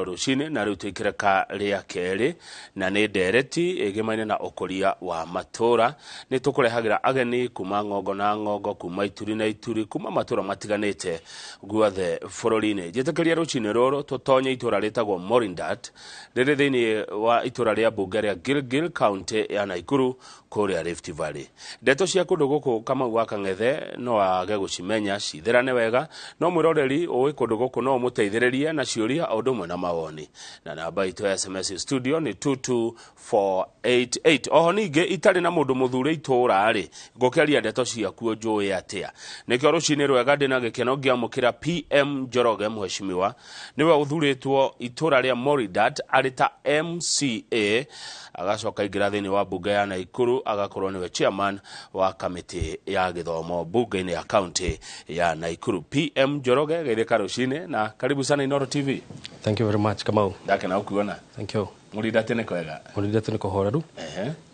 Rũcinĩ na rĩu tũikĩreka rĩa kerĩ, na nĩ ndereti ĩgĩmaine na ũkũria wa matũra. Nĩ tũkũrehagĩra ageni kuma ng'ongo na ng'ongo, kuma ituri na ituri, kuma matũra matiganĩte guothe bũrũri-inĩ. Njĩtĩkĩria rũcinĩ rũrũ tũtonye itũra rĩtagwo Morindat, rĩrĩ thĩinĩ wa itũra rĩa mbunge rĩa Gilgil, kaunti ya Nakuru, kũrĩa Rift Valley. Ndeto cia kũndũ gũkũ Kamau wa Kang'ethe no age gũcimenya citherane wega, no mwĩroreri ũĩ kũndũ gũkũ no ũmũteithĩrĩrie na ciũria o ũndũ ũmwe na mawoni. Na namba itũ ya SMS studio nĩ 22488. Oho ningĩ itarĩ na mũndũ mũthure itũũra rĩ, ngũkĩaria ndeto ciakuo njũĩ atĩa? Nĩkĩo rũcinĩ rwega ndĩna gĩkeno ngĩamũkĩra PM Njoroge, mheshimiwa, nĩwe ũthurĩtwo itũũra rĩa Morindat arĩ ta MCA, agacoka aingĩra thĩinĩ wa mbunge ya Nakuru, agakorwo nĩwe chairman wa kamĩtĩ ya gĩthomo mbunge-inĩ ya kaunti ya Nakuru. PM Njoroge, geithĩka rũcinĩ na karibu sana Inooro TV. Thank you very much, Kamau. Ndakena gũkuona. Thank you. Mũrinda nĩ kwega? Mũrindati nĩ kũhoreru.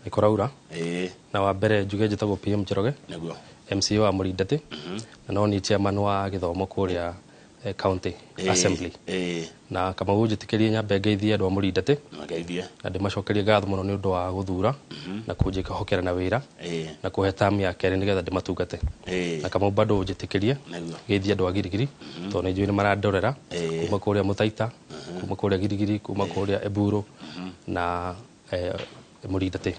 Nĩ kũraura. Na wa mbere njuge njĩtagwo PM Njoroge, MCA wa Mũrindati, na no niĩ chairman wa gĩthomo kũrĩa county assembly. Na Kamau, njĩtĩkĩrie nyambe ngeithie andũ a Mũrindati Ngeithie. na ndĩmacokerie ngatho mũno nĩ ũndũ wa gũthura na kũnjĩhokera na wĩra na kũhe term ya kerĩ nĩgetha ndĩmatungate. Na Kamau, bado njĩtĩkĩrie ngeithie andũ a Girigiri, tondũ nĩ njũĩ nĩ marandorera kuma kũrĩa Mũtaita, kuma kũrĩa Girigiri, kuma kũrĩa Eburu na Mũrindati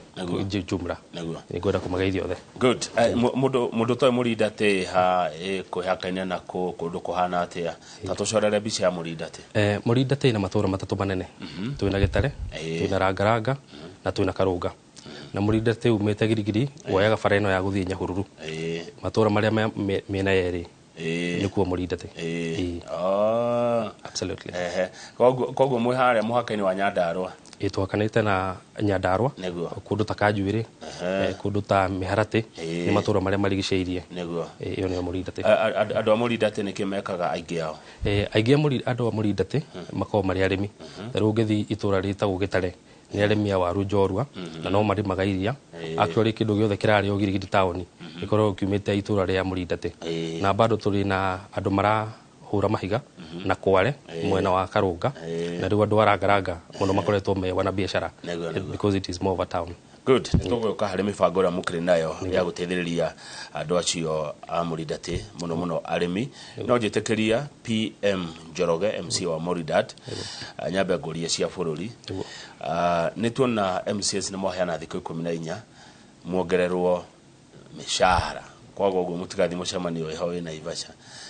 jumla. Nĩ ngwenda kũmageithia othe. Good. Mũndũ ũtoĩ Mũrindati ha kwĩhakaine na kũ, kũndũ kũhana atĩa? Ta tũcorere mbica ya Mũrindati. Mũrindati ĩna matũra matatũ manene. Twĩna Gĩtare, twĩna Rangaranga na twĩna Karũnga. Na Mũrindati umĩte Girigiri woyaga bara ĩno ya gũthiĩ Nyahururu, matũra marĩa mĩena yerĩ nĩkuo Mũrindati. Oh. Absolutely. Ehe. Koguo mwĩ harĩa mũhaka-inĩ wa Nyandarũa? Ĩ, tũhakanĩte na Nyandarũa. Kũndũ ta Kanjuĩrĩ, kũndũ ta Mĩharatĩ, nĩ matũra marĩa marigicĩirie. Ĩyo nĩyo Mũrindati. Andũ a Mũrindati nĩkĩ mekaga aingĩ ao? Aingĩ a andũ a Mũrindati makoragwo marĩ arĩmi. Ta rĩu ũngĩthiĩ itũra rĩtagwo Gĩtare, nĩ arĩmi a waru njorua na no marĩmaga iria. Actually, kĩndũ gĩothe kĩrarĩo Girigiri taũni gĩkoragwo kiumĩte itũra rĩa Mũrindati. Na bado tũrĩ na andũ marahũra mahiga na kware mwena wa Karũnga, na rĩu andũ a Rangaranga mũno makoretwo me wana biacara because it is more of a town. Good. Nĩ tũgũka harĩ mĩbango ĩrĩa mũkĩrĩ nayo ya gũteithĩrĩria andũ acio a Mũrindati, mũno mũno arĩmi. No njĩtĩkĩria PM Njoroge, MC wa Morindat, nyambe ngũrie cia bũrũri. Nĩ tuona MCS nĩ mwaheana thikũ 14 muongererwo mĩshahara, kwaga ũguo mũtigathiĩ mũcemanio wĩho wĩ Naivasha.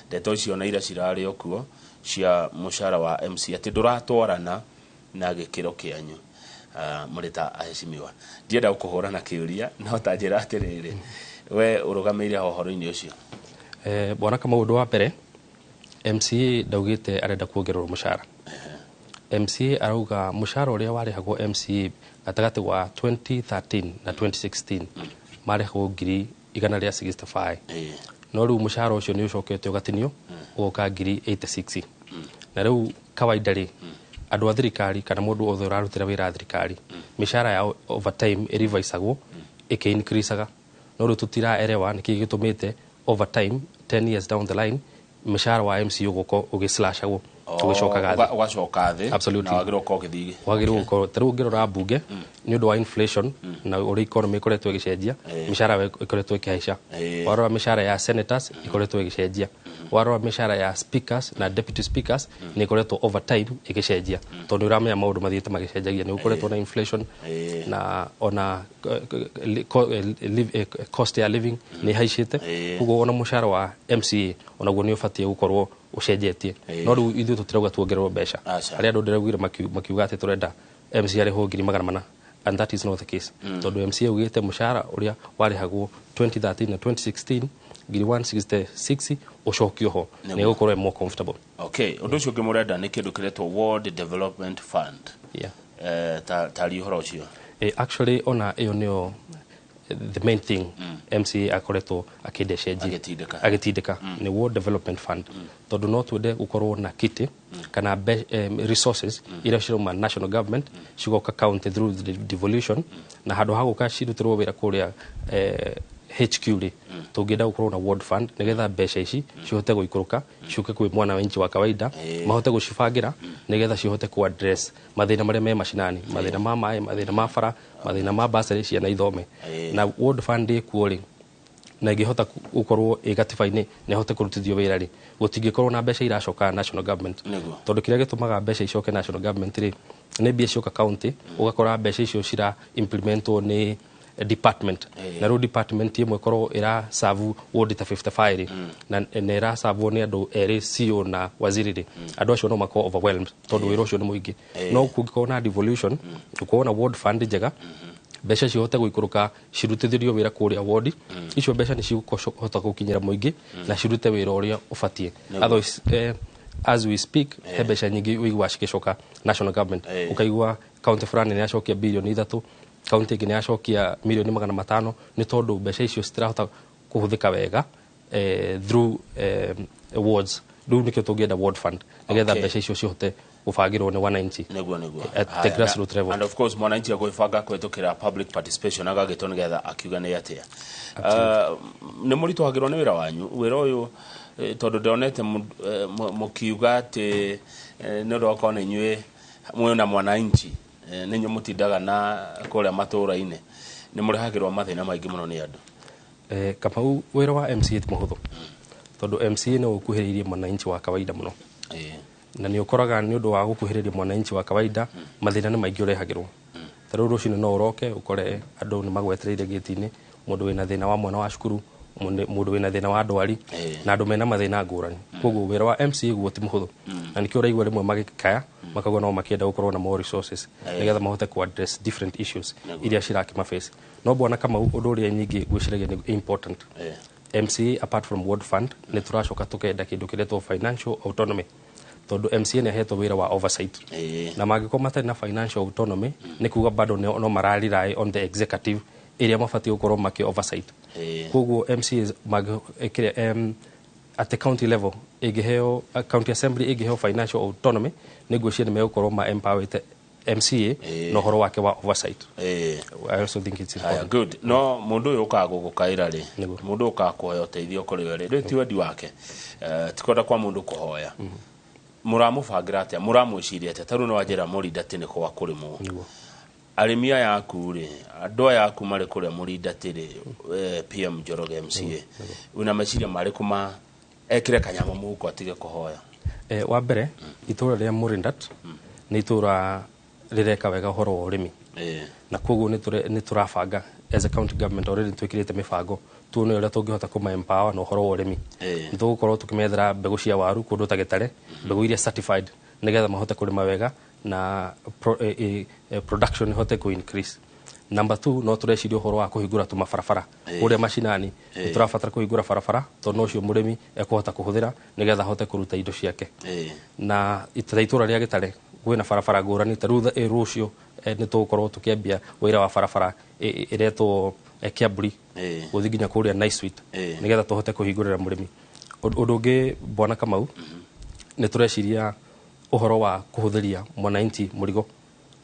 Ndeto icio na ira cirarĩ o kuo cia mũcara wa MC atĩ ndũratwarana na gĩkĩro kĩanyu mũrĩ ta aheshimiwa. Ndienda gũkũhũra na kĩũria, no ta njĩra atĩrĩrĩ, we ũrũgamĩire ho ũhoro-inĩ ũcio? Bwana Kamau, ũndũ wa mbere, MCA ndaugĩte arenda kuongererwo mũcara. MCA arauga mũcara ũrĩa warĩhagwo MCA gatagatĩ wa 2013 na 2016 marĩhagwo 165,000. No rĩu mũcara ũcio nĩ ũcokete ũgatinio ũgoka 86,000. Na rĩu kawaida rĩ, andũ a thirikari kana mũndũ wothe ũrarutĩra wĩra thirikari, mĩcara yao over time ĩrivaicagwo ĩkĩ-increasaga. No rĩu tũtiraerewa nĩkĩ gĩtũmĩte over time, 10 years down the line, mũcara wa MCA ũgoka ũgĩslashagwo, ũgĩcokaga thĩ. Ũgacoka thĩ. Absolutely. Na wagĩrĩirwo gũkorwo ũgĩthiĩ. Wagĩrĩirwo gũkorwo, ta rĩu ũngĩrora mbunge, nĩ ũndũ wa inflation na ũrĩa economy ĩkoretwo ĩgĩcenjia, mĩcara yao ĩkoretwo ĩkĩhaica. Warora mĩcara ya senators ĩkoretwo ĩgĩcenjia, warora mĩcara ya speakers na deputy speakers nĩ ĩkoretwo over time ĩgĩcenjia, tondũ ũramenya maũndũ mathiĩte magĩcenjagia, nĩ gũkoretwo na inflation na ona cost ya living nĩ ĩhaicĩte. Koguo ona mũcara wa MCA onaguo nĩ ũbatiĩ gũkorwo ũcenjetie. No rĩu ithuĩ tũtirauga tuongererwo mbeca. Aca. Harĩa andũ ndĩraugire makiuga atĩ tũrenda MCA arĩhwo 400,000, and that is not the case, tondũ MCA augĩte mũcara ũrĩa warĩhagwo 2013 na 2016, 166,000, ũcokio ho nĩ gũkorwo more comfortable. Okay, ũndũ ũcio ũngĩ mũrenda nĩ kĩndũ kĩretwo World Development Fund. Tari ũhoro ũcio. Actually, ona ĩyo nĩyo the main thing MCA akoretwo akĩenda cenjie. Agĩtindĩka. Agĩtindĩka nĩ World Development Fund, tondũ no twende gũkorwo na kitty kana resources iria cirauma national government cigoka county through the devolution, na handũ ha gũka cirutĩrwo wĩra kũrĩa HQ rĩ, tũngĩenda gũkorwo na ward fund nĩgetha mbeca ici cihote gũikũrũka ciũke kwĩ mwananchi wa kawaida, mahote gũcibangĩra nĩgetha cihote ku address mathĩna marĩa me macinani, mathĩna ma maĩ, mathĩna ma bara, mathĩna ma bursary, ciana ithome. Na ward fund ĩkuo rĩ, na ĩngĩhota gũkorwo ĩ gatiba-inĩ na ĩhote kũrutithio wĩra rĩ, gũtingĩkorwo na mbeca iracoka national government. Tondũ kĩrĩa gĩtũmaga mbeca icoke national government rĩ, nĩ mbia cioka county, ũgakora mbeca icio cira implementwo nĩ department, na rĩu department ĩmwe ĩkorwo ĩra serve ward ta 55 rĩ, na ĩrasavwo nĩ andũ erĩ, CEO na waziri rĩ, andũ acio no makorwo overwhelmed tondũ wĩra ũcio nĩ mũingĩ. No kũngĩkorwo na devolution, gũkorwo na ward fund njega, mbeca cihote gũikũrũka cirutithĩrio wĩra kũrĩa ward icio, mbeca nĩ cigũhota gũkinyĩra mũingĩ na cirute wĩra ũrĩa ũbatiĩ. Otherwise, as we speak, he mbeca nyingĩ ũiguaga cigĩcoka national government. Ũkaigua county fulani nĩ yacokia 3 bilioni, county ĩngĩ nĩ yacokia milioni 500, nĩ tondũ mbeca icio citirahota kũhũthĩka wega through wards. Rĩu nĩkĩo tũngĩenda ward fund nĩgetha mbeca icio cihote gũbangĩrwo nĩ wananchi Nĩguo. at the Haya, grassroots level. And of course mwananchi agwĩbanga kũhĩtũkĩra public participation agagĩtwo nĩgetha akiuga nĩ atĩa. Nĩ mũritũhagĩrwo nĩ wĩra wanyu, wĩra ũyũ, tondũ ndonete mũkiuga atĩ nĩ ũndũ wa gũkorwo nĩ inyuĩ mwĩna mwananchi, nĩ inyuĩ mũtindaga na kũrĩa matũũra-inĩ, nĩ mũrehagĩrwo mathĩna maingĩ mũno nĩ andũ. Kamau, wĩra wa MCA ti mũhũthũ, tondũ MCA nĩ ũkuhĩrĩirie mwananchi wa kawaida mũno, na nĩ ũkoraga nĩ ũndũ wa gũkuhĩrĩria mwananchi wa kawaida, mathĩna nĩ maingĩ ũrehagĩrwo. Ta rĩu rũcinĩ no ũroke ũkore andũ nĩ magwetereire gĩti-inĩ, mũndũ wĩna thĩna wa mwana wa cukuru, mũndũ wĩna thĩna wa ndwari, na andũ mena mathĩna ngũrani. Koguo wĩra wa MCA guo ti mũhũthũ, na nĩkĩo ũraigua rĩmwe magĩkaya makauga no makĩenda gũkorwo na more resources nĩgetha mahote ku address different issues iria cirakĩmaface. No bwana Kamau, ũndũ ũrĩa nyingĩ ngwĩciragia nĩ important, MCA apart from ward fund, nĩ tũracoka tũkenda kĩndũ kĩretwo financial autonomy, tondũ MCA nĩ ahetwo wĩra wa oversight, na mangĩkorwo matarĩ na financial autonomy, nĩ kuga bado no mara rely on the executive ĩrĩa mabatiĩ gũkorwo makĩ oversight. Koguo MCAs kĩrĩa, at the county level ĩngĩheo, county assembly ĩngĩheo financial autonomy, nĩ ngwĩciria nĩ megũkorwo ma empowerĩte MCA na ũhoro wake wa oversight. I also think it's Haya, important. good. No mundu uyu ukaga gugukaira ri, mundu ukaga kuhoya uteithio kuri we ri, rĩ ti wendi wake. Ti kwenda kwa mundu kuhoya. Mũramũbangĩra atĩa, mũramwĩciria atĩa? Tarĩu nĩ wanjĩra Mũrindatĩ nĩ kwa kũrĩmwo. Arĩmi aya aku rĩ, andũ aya aku marĩ kũrĩa Mũrindatĩ rĩ, PM Njoroge MCA, wĩna meciria marĩkũ ma ekĩre kanyamũ mũhuko atige kũhoya? Wa mbere, itũra rĩa Mũrindat nĩ itũra rĩreka wega ũhoro wa ũrĩmi, na koguo nĩ tũrabanga as a county government, already twĩkĩrĩte mĩbango tuone ũrĩa tũngĩhota kũma empower na ũhoro wa ũrĩmi. Nĩ tũgũkorwo tũkĩmethera mbegũ cia waru kũndũ ta Gĩtare, mbegũ iria certified, nĩgetha mahote kũrĩma wega na production ihote kũ increase. Number two, no tũreciria ũhoro wa kũhingũra tũmabarabara kũrĩa macinani. Nĩ tũrabatara kũhingũra barabara tondũ no ũcio mũrĩmi ekũhota kũhũthĩra nĩgetha ahote kũruta indo ciake. Na ta itũra rĩa Gĩtare kwĩna barabara ngũrani. Ta rĩu rũciũ nĩ tũgũkorwo tũkĩambia wĩra wa barabara ĩretwo Kĩamburi gũthiĩ nginya kũrĩa Nice Suite, nĩgetha tũhote kũhingũrĩra mũrĩmi. Ũndũ ũngĩ, bwana Kamau, nĩ tũreciria ũhoro wa kũhũthĩria mwananchi mũrigo,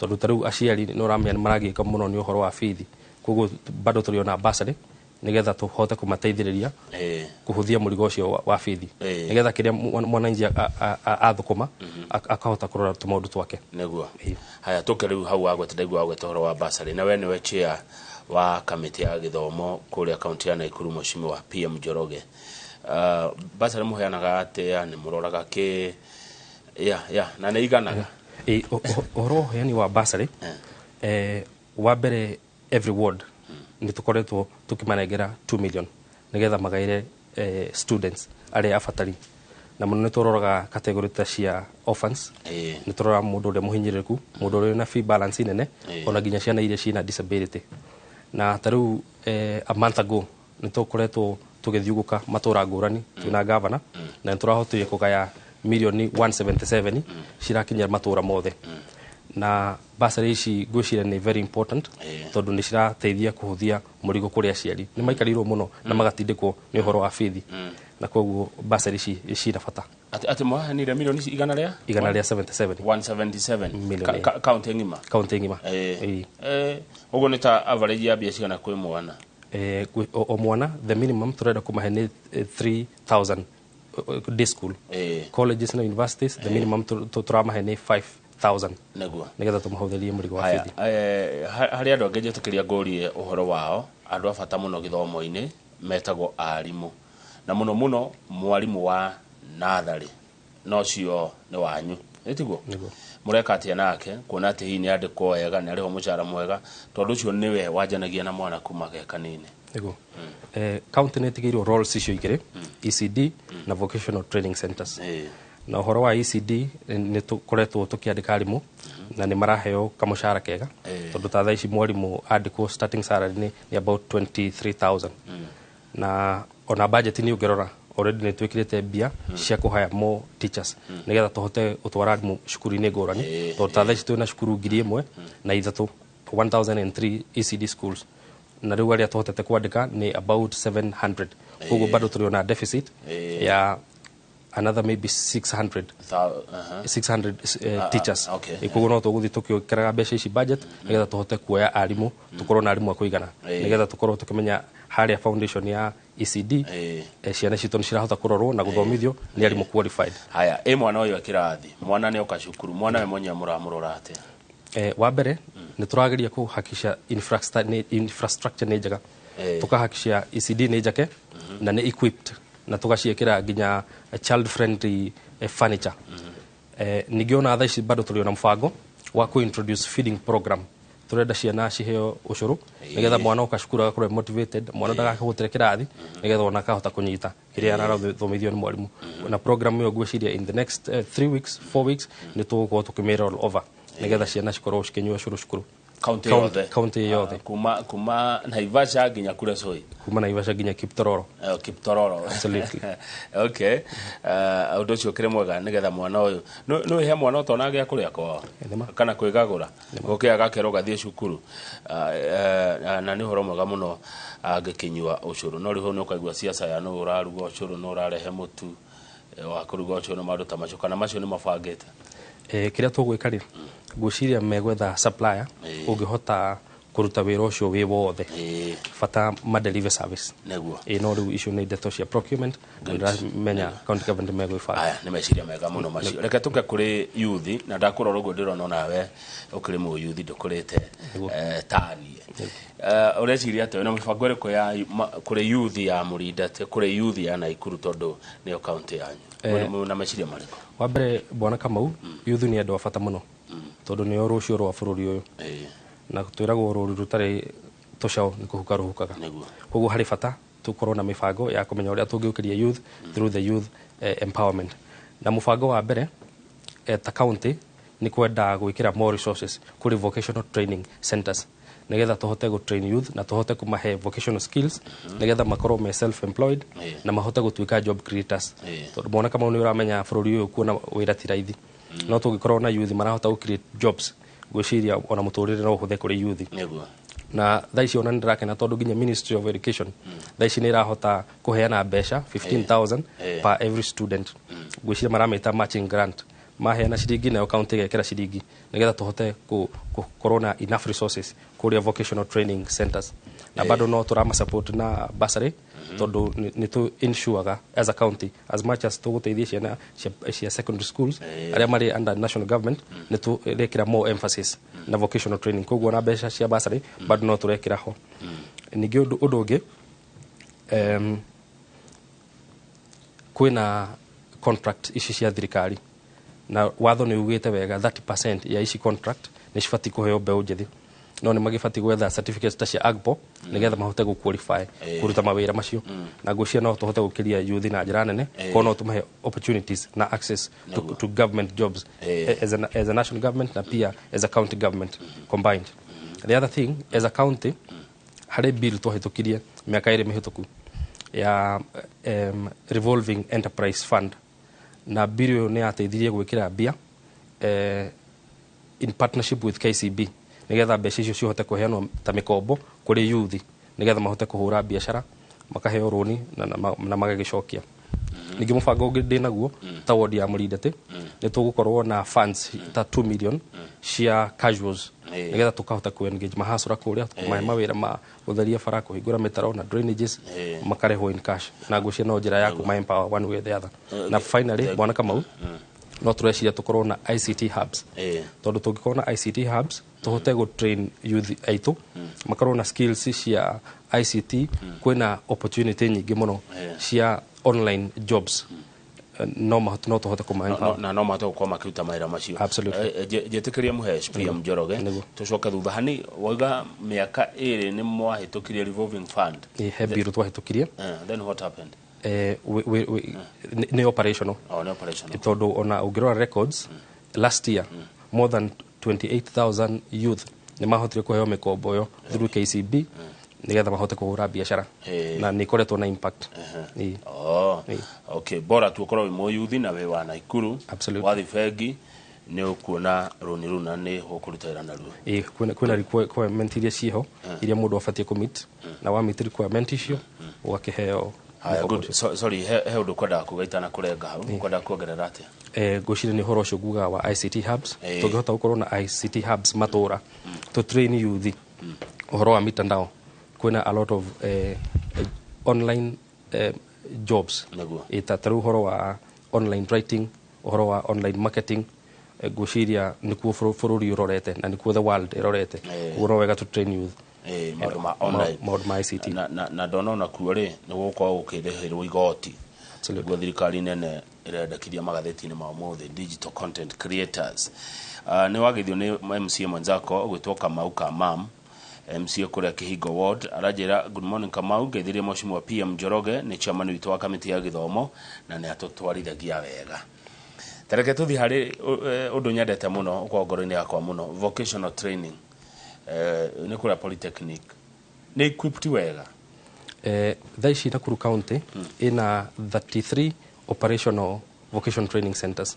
tondũ ta rĩu aciari nĩ ũramenya nĩ maragĩka mũno nĩ ũhoro wa bithi. Koguo bado tũrĩ ona bursary nĩgetha tũhote kũmateithĩrĩria kũhũthia mũrigo ũcio wa bithi, nĩgetha kĩrĩa mwananchi athũkũma akahota kũrora tũmaũndũ twake. Nĩguo. Haya, tũke rĩu hau wagweta, ndaigua wagweta ũhoro wa bursary, na we nĩwe chair wa kamĩtĩ ya gĩthomo kũrĩa kaunti ya Naikuru, Mheshimiwa PM Njoroge. Bursary mũheanaga atĩa? Nĩ mũroraga kĩ ya na nĩ iganaga? Ũhoro wa ũheani wa bursary, wa mbere, every ward nĩ tũkoretwo tũkĩmanengera 2 million nĩgetha magaĩre students arĩa abatari, na mũno nĩ tũroraga category ta cia orphans, nĩ tũroraga mũndũ ũrĩa mũhinyĩrĩrĩku, mũndũ ũrĩa wĩna fee balance nene, ona nginya ciana iria ciĩna disability. Na ta rĩu a month ago nĩ tũkoretwo tũgĩthiũngũka matũra ngũrani twĩna gavana, na nĩ tũrahotire kũgaya milioni 177 cirakinyĩra matũra mothe. Na bursary ici ngwĩciria nĩ very important, tondũ nĩ cirateithia kũhũthia mũrigo kũrĩ aciari. Nĩ maikarĩirwo mũno na magatindĩkwo nĩ ũhoro wa bithi, na koguo bursary ici cina bata. Atĩ mwaheanire milioni igana rĩa 177. 177. Million. Kaunti ng'ima? Kaunti ng'ima. Ũguo nĩ ta average ya mbia cigana kwĩ mwana? O mwana the minimum turenda kũmahe nĩ 3000 day school. Colleges na universities, the minimum tũramahe nĩ 5000 Nĩguo. Nĩgetha tũmahũthĩrie mũrigo wa Haya, bithi. Harĩ andũ angĩ njĩtĩkĩria ngũrie ũhoro wao, andũ a bata mũno gĩthomo-inĩ metagwo arimũ, na mũno mũno mwarimũ wa natharĩ, na ũcio nĩ wanyu, ĩtiguo? Nĩguo. Mũreka atĩa nake kuona atĩ hihi nĩ andĩkwo wega, nĩ arĩhwo mũcara mwega, tondũ ũcio nĩwe wanjanagia na mwana kuma ge kanini? Nĩguo. County nĩ ĩtigĩirwo roles icio igĩrĩ, ECD na vocational training centers. Na ũhoro wa ECD, nĩ tũkoretwo tũkĩandĩka arimũ na nĩ maraheo kamũcara kega, tondũ ta thaa ici mwarimũ andĩkwo starting salary nĩ about 23,000. Na ona budget nĩ ũngĩrora already nĩ twĩkĩrĩte mbia cia kũhaya more teachers nĩgetha tũhote gũtwara arimũ cukuru-inĩ ngũrani, tondũ ta thaa ici twĩna cukuru 1003, 1003 ECD schools, na rĩu arĩa tũhotete kwandĩka nĩ about 700. Koguo bado tũrĩ ona deficit ya another maybe 600 600 teachers. Koguo no tũgũthiĩ tũkĩongeraga mbeca ici budget nĩgetha tũhote kuoya arimũ, tũkorwo na arimũ a kũigana, nĩgetha tũkorwo tũkĩmenya harĩa foundation ya ECD ciana citũ nĩ cirahota kũrorwo na gũthomithio nĩ arimũ qualified. Haya, ĩ mwana ũyũ e kĩrathi, mwana nĩ oka cukuru, mwana we mwenyewe mũramũrora atĩa? Wa mbere nĩ tũrageria kũhakikisha infrastructure nĩ njega, tũkahakikisha ECD nĩ njake na nĩ equipped, na tũgaciĩkĩra nginya child friendly furniture. Ningĩ ona thaa ici bado tũrĩ ona mũbango wa kũ introduce feeding program. Tũrenda ciana ciheo ũcũrũ nĩgetha mwana oka cukuru agakorwo e motivated, mwana ndagakĩhũtĩre kĩrathi, nĩgetha ona akahota kũnyita kĩrĩa arathomithio nĩ mwarimũ. Na program ĩyo ngwĩciria in the next 3 weeks, 4 weeks nĩ tũgũkorwo tũkĩmĩ roll over nĩgetha ciana cikorwo cikĩnyua cũrũ cukuru. Kaunti yothe? Kaunti yothe. Kuma Naivasha nginya Kuresoi? Kuma Naivasha nginya Kiptororo. Kiptororo. Absolutely. Okay, ũndũ ũcio ũkĩrĩ mwega, nĩgetha mwana ũyũ nĩ he mwana ũtona gĩa kũrĩa kwao Nĩma. kana kwĩgagũra gũkĩ agakerwo gathiĩ cukuru. Na nĩ ũhoro mwega mũno angĩkĩnyua ũcũrũ, no rĩu nĩ ũkaigua ciaca ya nũ ũraruga ũcũrũ, nũ ũrarehe mũtu wa kũruga ũcũrũ na maũndũ ta macio, kana macio nĩ mabangĩte? Kĩrĩa tũgwĩka rĩ, ngwĩciria megwetha supplier ũngĩhota kũruta wĩra ũcio wĩ wothe, bata ma deliver service. Nĩguo. No rĩu icio nĩ ndeto cia procurement na ndĩramenya county government megwĩbanga. Aya nĩ meciria mega mũno macio. Reke tũke kũrĩ yuthi, na ndakũrora ũguo ndĩrona onawe ũkĩrĩ mũyuthi, ndũkũrĩte tanie. Ũreciria atĩa, wĩna mĩbango ĩrĩkũ ya kũrĩ yuthi ya Mũrindate, kũrĩ yuthi ya Naikuru, tondũ nĩyo kaunti yanyu? Mwĩna meciria marĩkũ? Wa mbere, bwana Kamau, yuthu nĩ andũ a bata mũno, tondũ nĩo rũciũ rwa bũrũri ũyũ, na twĩragwo rũru rũtarĩ tũcaũ nĩ kũhuka rũhukaga. Koguo harĩ bata tũkorwo na mĩbango ya kũmenya ũrĩa tũngĩũkĩria youth through the youth empowerment. Na mũbango wa mbere ta county nĩ kwenda gwĩkĩra more resources kũrĩ vocational training centers, nĩgetha tũhote gũ train youth na tũhote kũmahe vocational skills, nĩgetha makorwo me self employed na mahote gũtuĩka job creators, tondũ mwana Kamau nĩ ũramenya bũrũri ũyũ kuona wĩra ti raithi, no tũngĩkorwo na youth marahota gũ create jobs, ngwĩciria ona mũtũrĩre no ũhũthe kũrĩ youth. Na thaa ici ona nĩ ndĩrakena tondũ nginya Ministry of Education thaa ici nĩ ĩrahota kũheana mbeca 15,000 per every student. Ngwĩciria maramĩta matching grant. Maheana ciringi, nayo county ĩgekĩra ciringi, nĩgetha tũhote gũkorwo na enough resources kũrĩa vocational training centers. Na bado no tũrama support na bursary, tondũ nĩ tũ ensure as a county, as much as tũgũteithia ciana cia secondary schools arĩa marĩ under national government, nĩ tũrekĩra more emphasis na vocational training. Koguo na mbeca cia bursary bado no tũrekĩra ho. Ningĩ ũndũ ũngĩ, kwĩna contract ici cia thirikari, na watho nĩ ugĩte wega 30% ya ici contract nĩ cibatiĩ kũheo mbeũ njĩthĩ, no nĩ magĩbatiĩ gwetha certificates ta cia AGPO nĩgetha mahote gũ qualify kũruta mawĩra macio. Na ngwĩciria no tũhote gũkĩria youth na njĩra nene korwo no tũmahe opportunities na access to government jobs as a national government na pia as a county government combined. The other thing, as a county, harĩ bill twahĩtũkirie mĩaka 2 mĩhĩtũku ya revolving enterprise fund, na bill ĩyo nĩ yateithirie gwĩkĩra mbia in partnership with KCB, nĩgetha mbeca icio cihote kũheanwo ta mĩkombo kũrĩ youth, nĩgetha mahote kũhũra biacara, makaheo rũni na magagĩcokia. Ningĩ mũbango ũngĩ ndĩ naguo ta ward ya Mũrindati, nĩ tũgũkorwo na funds ta 2 million cia casuals. Nigetha tukahota ku engage mahasura kuria, kumahe mawira ma gutheria bara, kuhingura mitaro na drainages, makarehwo in cash, na ngwĩciria no njĩra ya kuma empower one way or the other. Na finally, bwana Kamau, no tũreciria tũkorwo na ICT hubs, tondũ tũngĩkorwo na ICT hubs tũhote gũ train youth aitũ makorwo na skills cia ICT, kwĩna opportunity nyingĩ mũno cia online jobs. No no tũhote kũma empower. Na no mahote gũkorwo makĩruta mawĩra macio. Absolutely. Njĩtĩkĩria mũhe PM Njoroge. Nĩguo. Tũcoke thutha hani wauga mĩaka 2 nĩ mwahĩtũkirie revolving fund. Ĩ, he bill twahĩtũkirie. Then what happened? Nĩ operational. Oh, nĩ operational. Tondũ ona ũngĩrora records last year, more than 28,000 youth nĩ mahotire kũheo mĩkombo ĩyo through KCB nĩgetha mahote kũhũra biacara, na nĩ ikoretwo na impact. Ĩ. Oh, Ĩ. okay, bora tu ũkorwo wĩ mũyuthi na wĩ wa Naikuru, Absolutely. wathi bengi nĩ ũkuona rũni rũu na nĩ ũkũruta wĩra naruo. Ĩ, kwĩna requirement iria ciĩho iria mũndũ abatiĩ kũ-meet, na wa meet requirement icio ũgakĩheo Haya, mũkombo good. ũcio. So, sorry, he ũndũ kwendaga kuga itana kũrenga hau, kwendaga kuongerera atĩa? Ngwĩciria nĩ ũhoro ũcio ngugaga wa ICT hubs. Ĩ. Tũngĩhota gũkorwo na ICT hubs matũra, tũ train youth ũhoro wa mitandao, kwĩna a lot of online jobs. Nĩguo. Ĩ, ta rĩu ũhoro wa online writing, ũhoro wa online marketing, ngwĩciria nĩkuo bũrũri ũrorete na nĩkuo the world ĩrorete. Koguo no wega tũ train youth Maũndũ ma online. Maũndũ ma ICT. Na ndona ona kuo rĩ nĩ gũgũkorwo gũkĩrĩhĩrwo igoti. Absolutely. Nĩguo thirikari nene ĩrendekithia magathĩti-inĩ ma ũmũthĩ, digital content creators. Nĩ wagithio nĩ MCA mwenzako ũgwĩtwo Kamau Kamam, MCA kũrĩa Kĩhingo ward, aranjĩra good morning Kamau, ngeithirie mheshimiwa PM Njoroge, nĩ chairman witũ wa kamĩtĩ ya gĩthomo na nĩ atũtwarithagia wega. Tareke tũthiĩ harĩ ũndũ nyendete mũno ũkorwo ngoro-inĩ yakwa mũno, vocational training. Nĩ kũrĩa polytechnic nĩ equipped wega? Thaa ici Nakuru County ĩna 33 operational vocation training centers,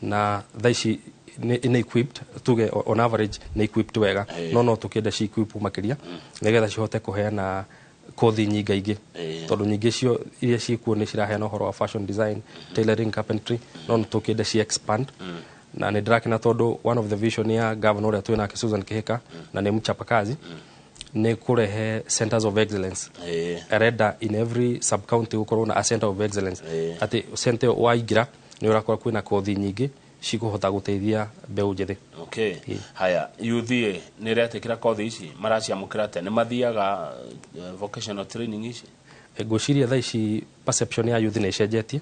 na thaa ici nĩ equipped, tuge on average nĩ equipped wega. No tũkĩenda ci equip makĩria nĩgetha cihote kũheana kothi nyingaingĩ, tondũ nyingĩ cio iria ciĩkuo nĩ ciraheana ũhoro wa fashion design, tailoring, carpentry, no nĩ tũkĩenda ci expand. Na nĩ ndĩrakena tondũ one of the vision ya governor ũrĩa twĩ nake, Susan Kihika, na nĩ mchapakazi, nĩ kũrehe centers of excellence. Arenda in every sub county gũkorwo na a center of excellence, atĩ center ĩyo waingĩra nĩ ũrakora kwĩna kothi nyingĩ cikũhota gũteithia mbeũ njĩthĩ. Okay, haya, youth ĩ nĩ ĩretĩkĩra kothi ici, maraciamũkĩra atĩa, nĩ mathiaga vocational training ici? Ngwĩciria thaa ici perception ya youth nĩ ĩcenjetie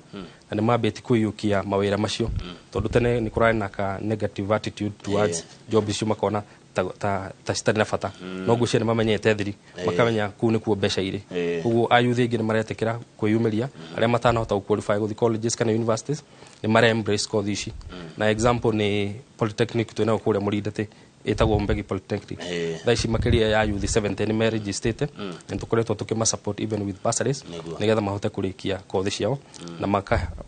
na nĩ mambĩtie kũiyũkia mawĩra macio, tondũ tene nĩ kũrarĩ na ka negative attitude towards job icio, makona ta citarĩ na bata, no ngwĩciria nĩ mamenyete thiri, makamenya kũu nĩkuo mbeca irĩ. Koguo ayuthi aingĩ nĩ maretĩkĩra kwĩyumĩria, arĩa matanahota gũ qualify gũthiĩ colleges kana universities nĩ mara embrace kothi ici. Na example nĩ polytechnic twĩnayo kũrĩa Mũrindĩtĩ ĩtagwo Mbegi Polytechnic. Thaa ici makĩria ya youth 70 nĩ merегistĩte, na tũkoretwo tũkĩma support even with bursaries nĩgetha mahote kũrĩkia kothi ciao na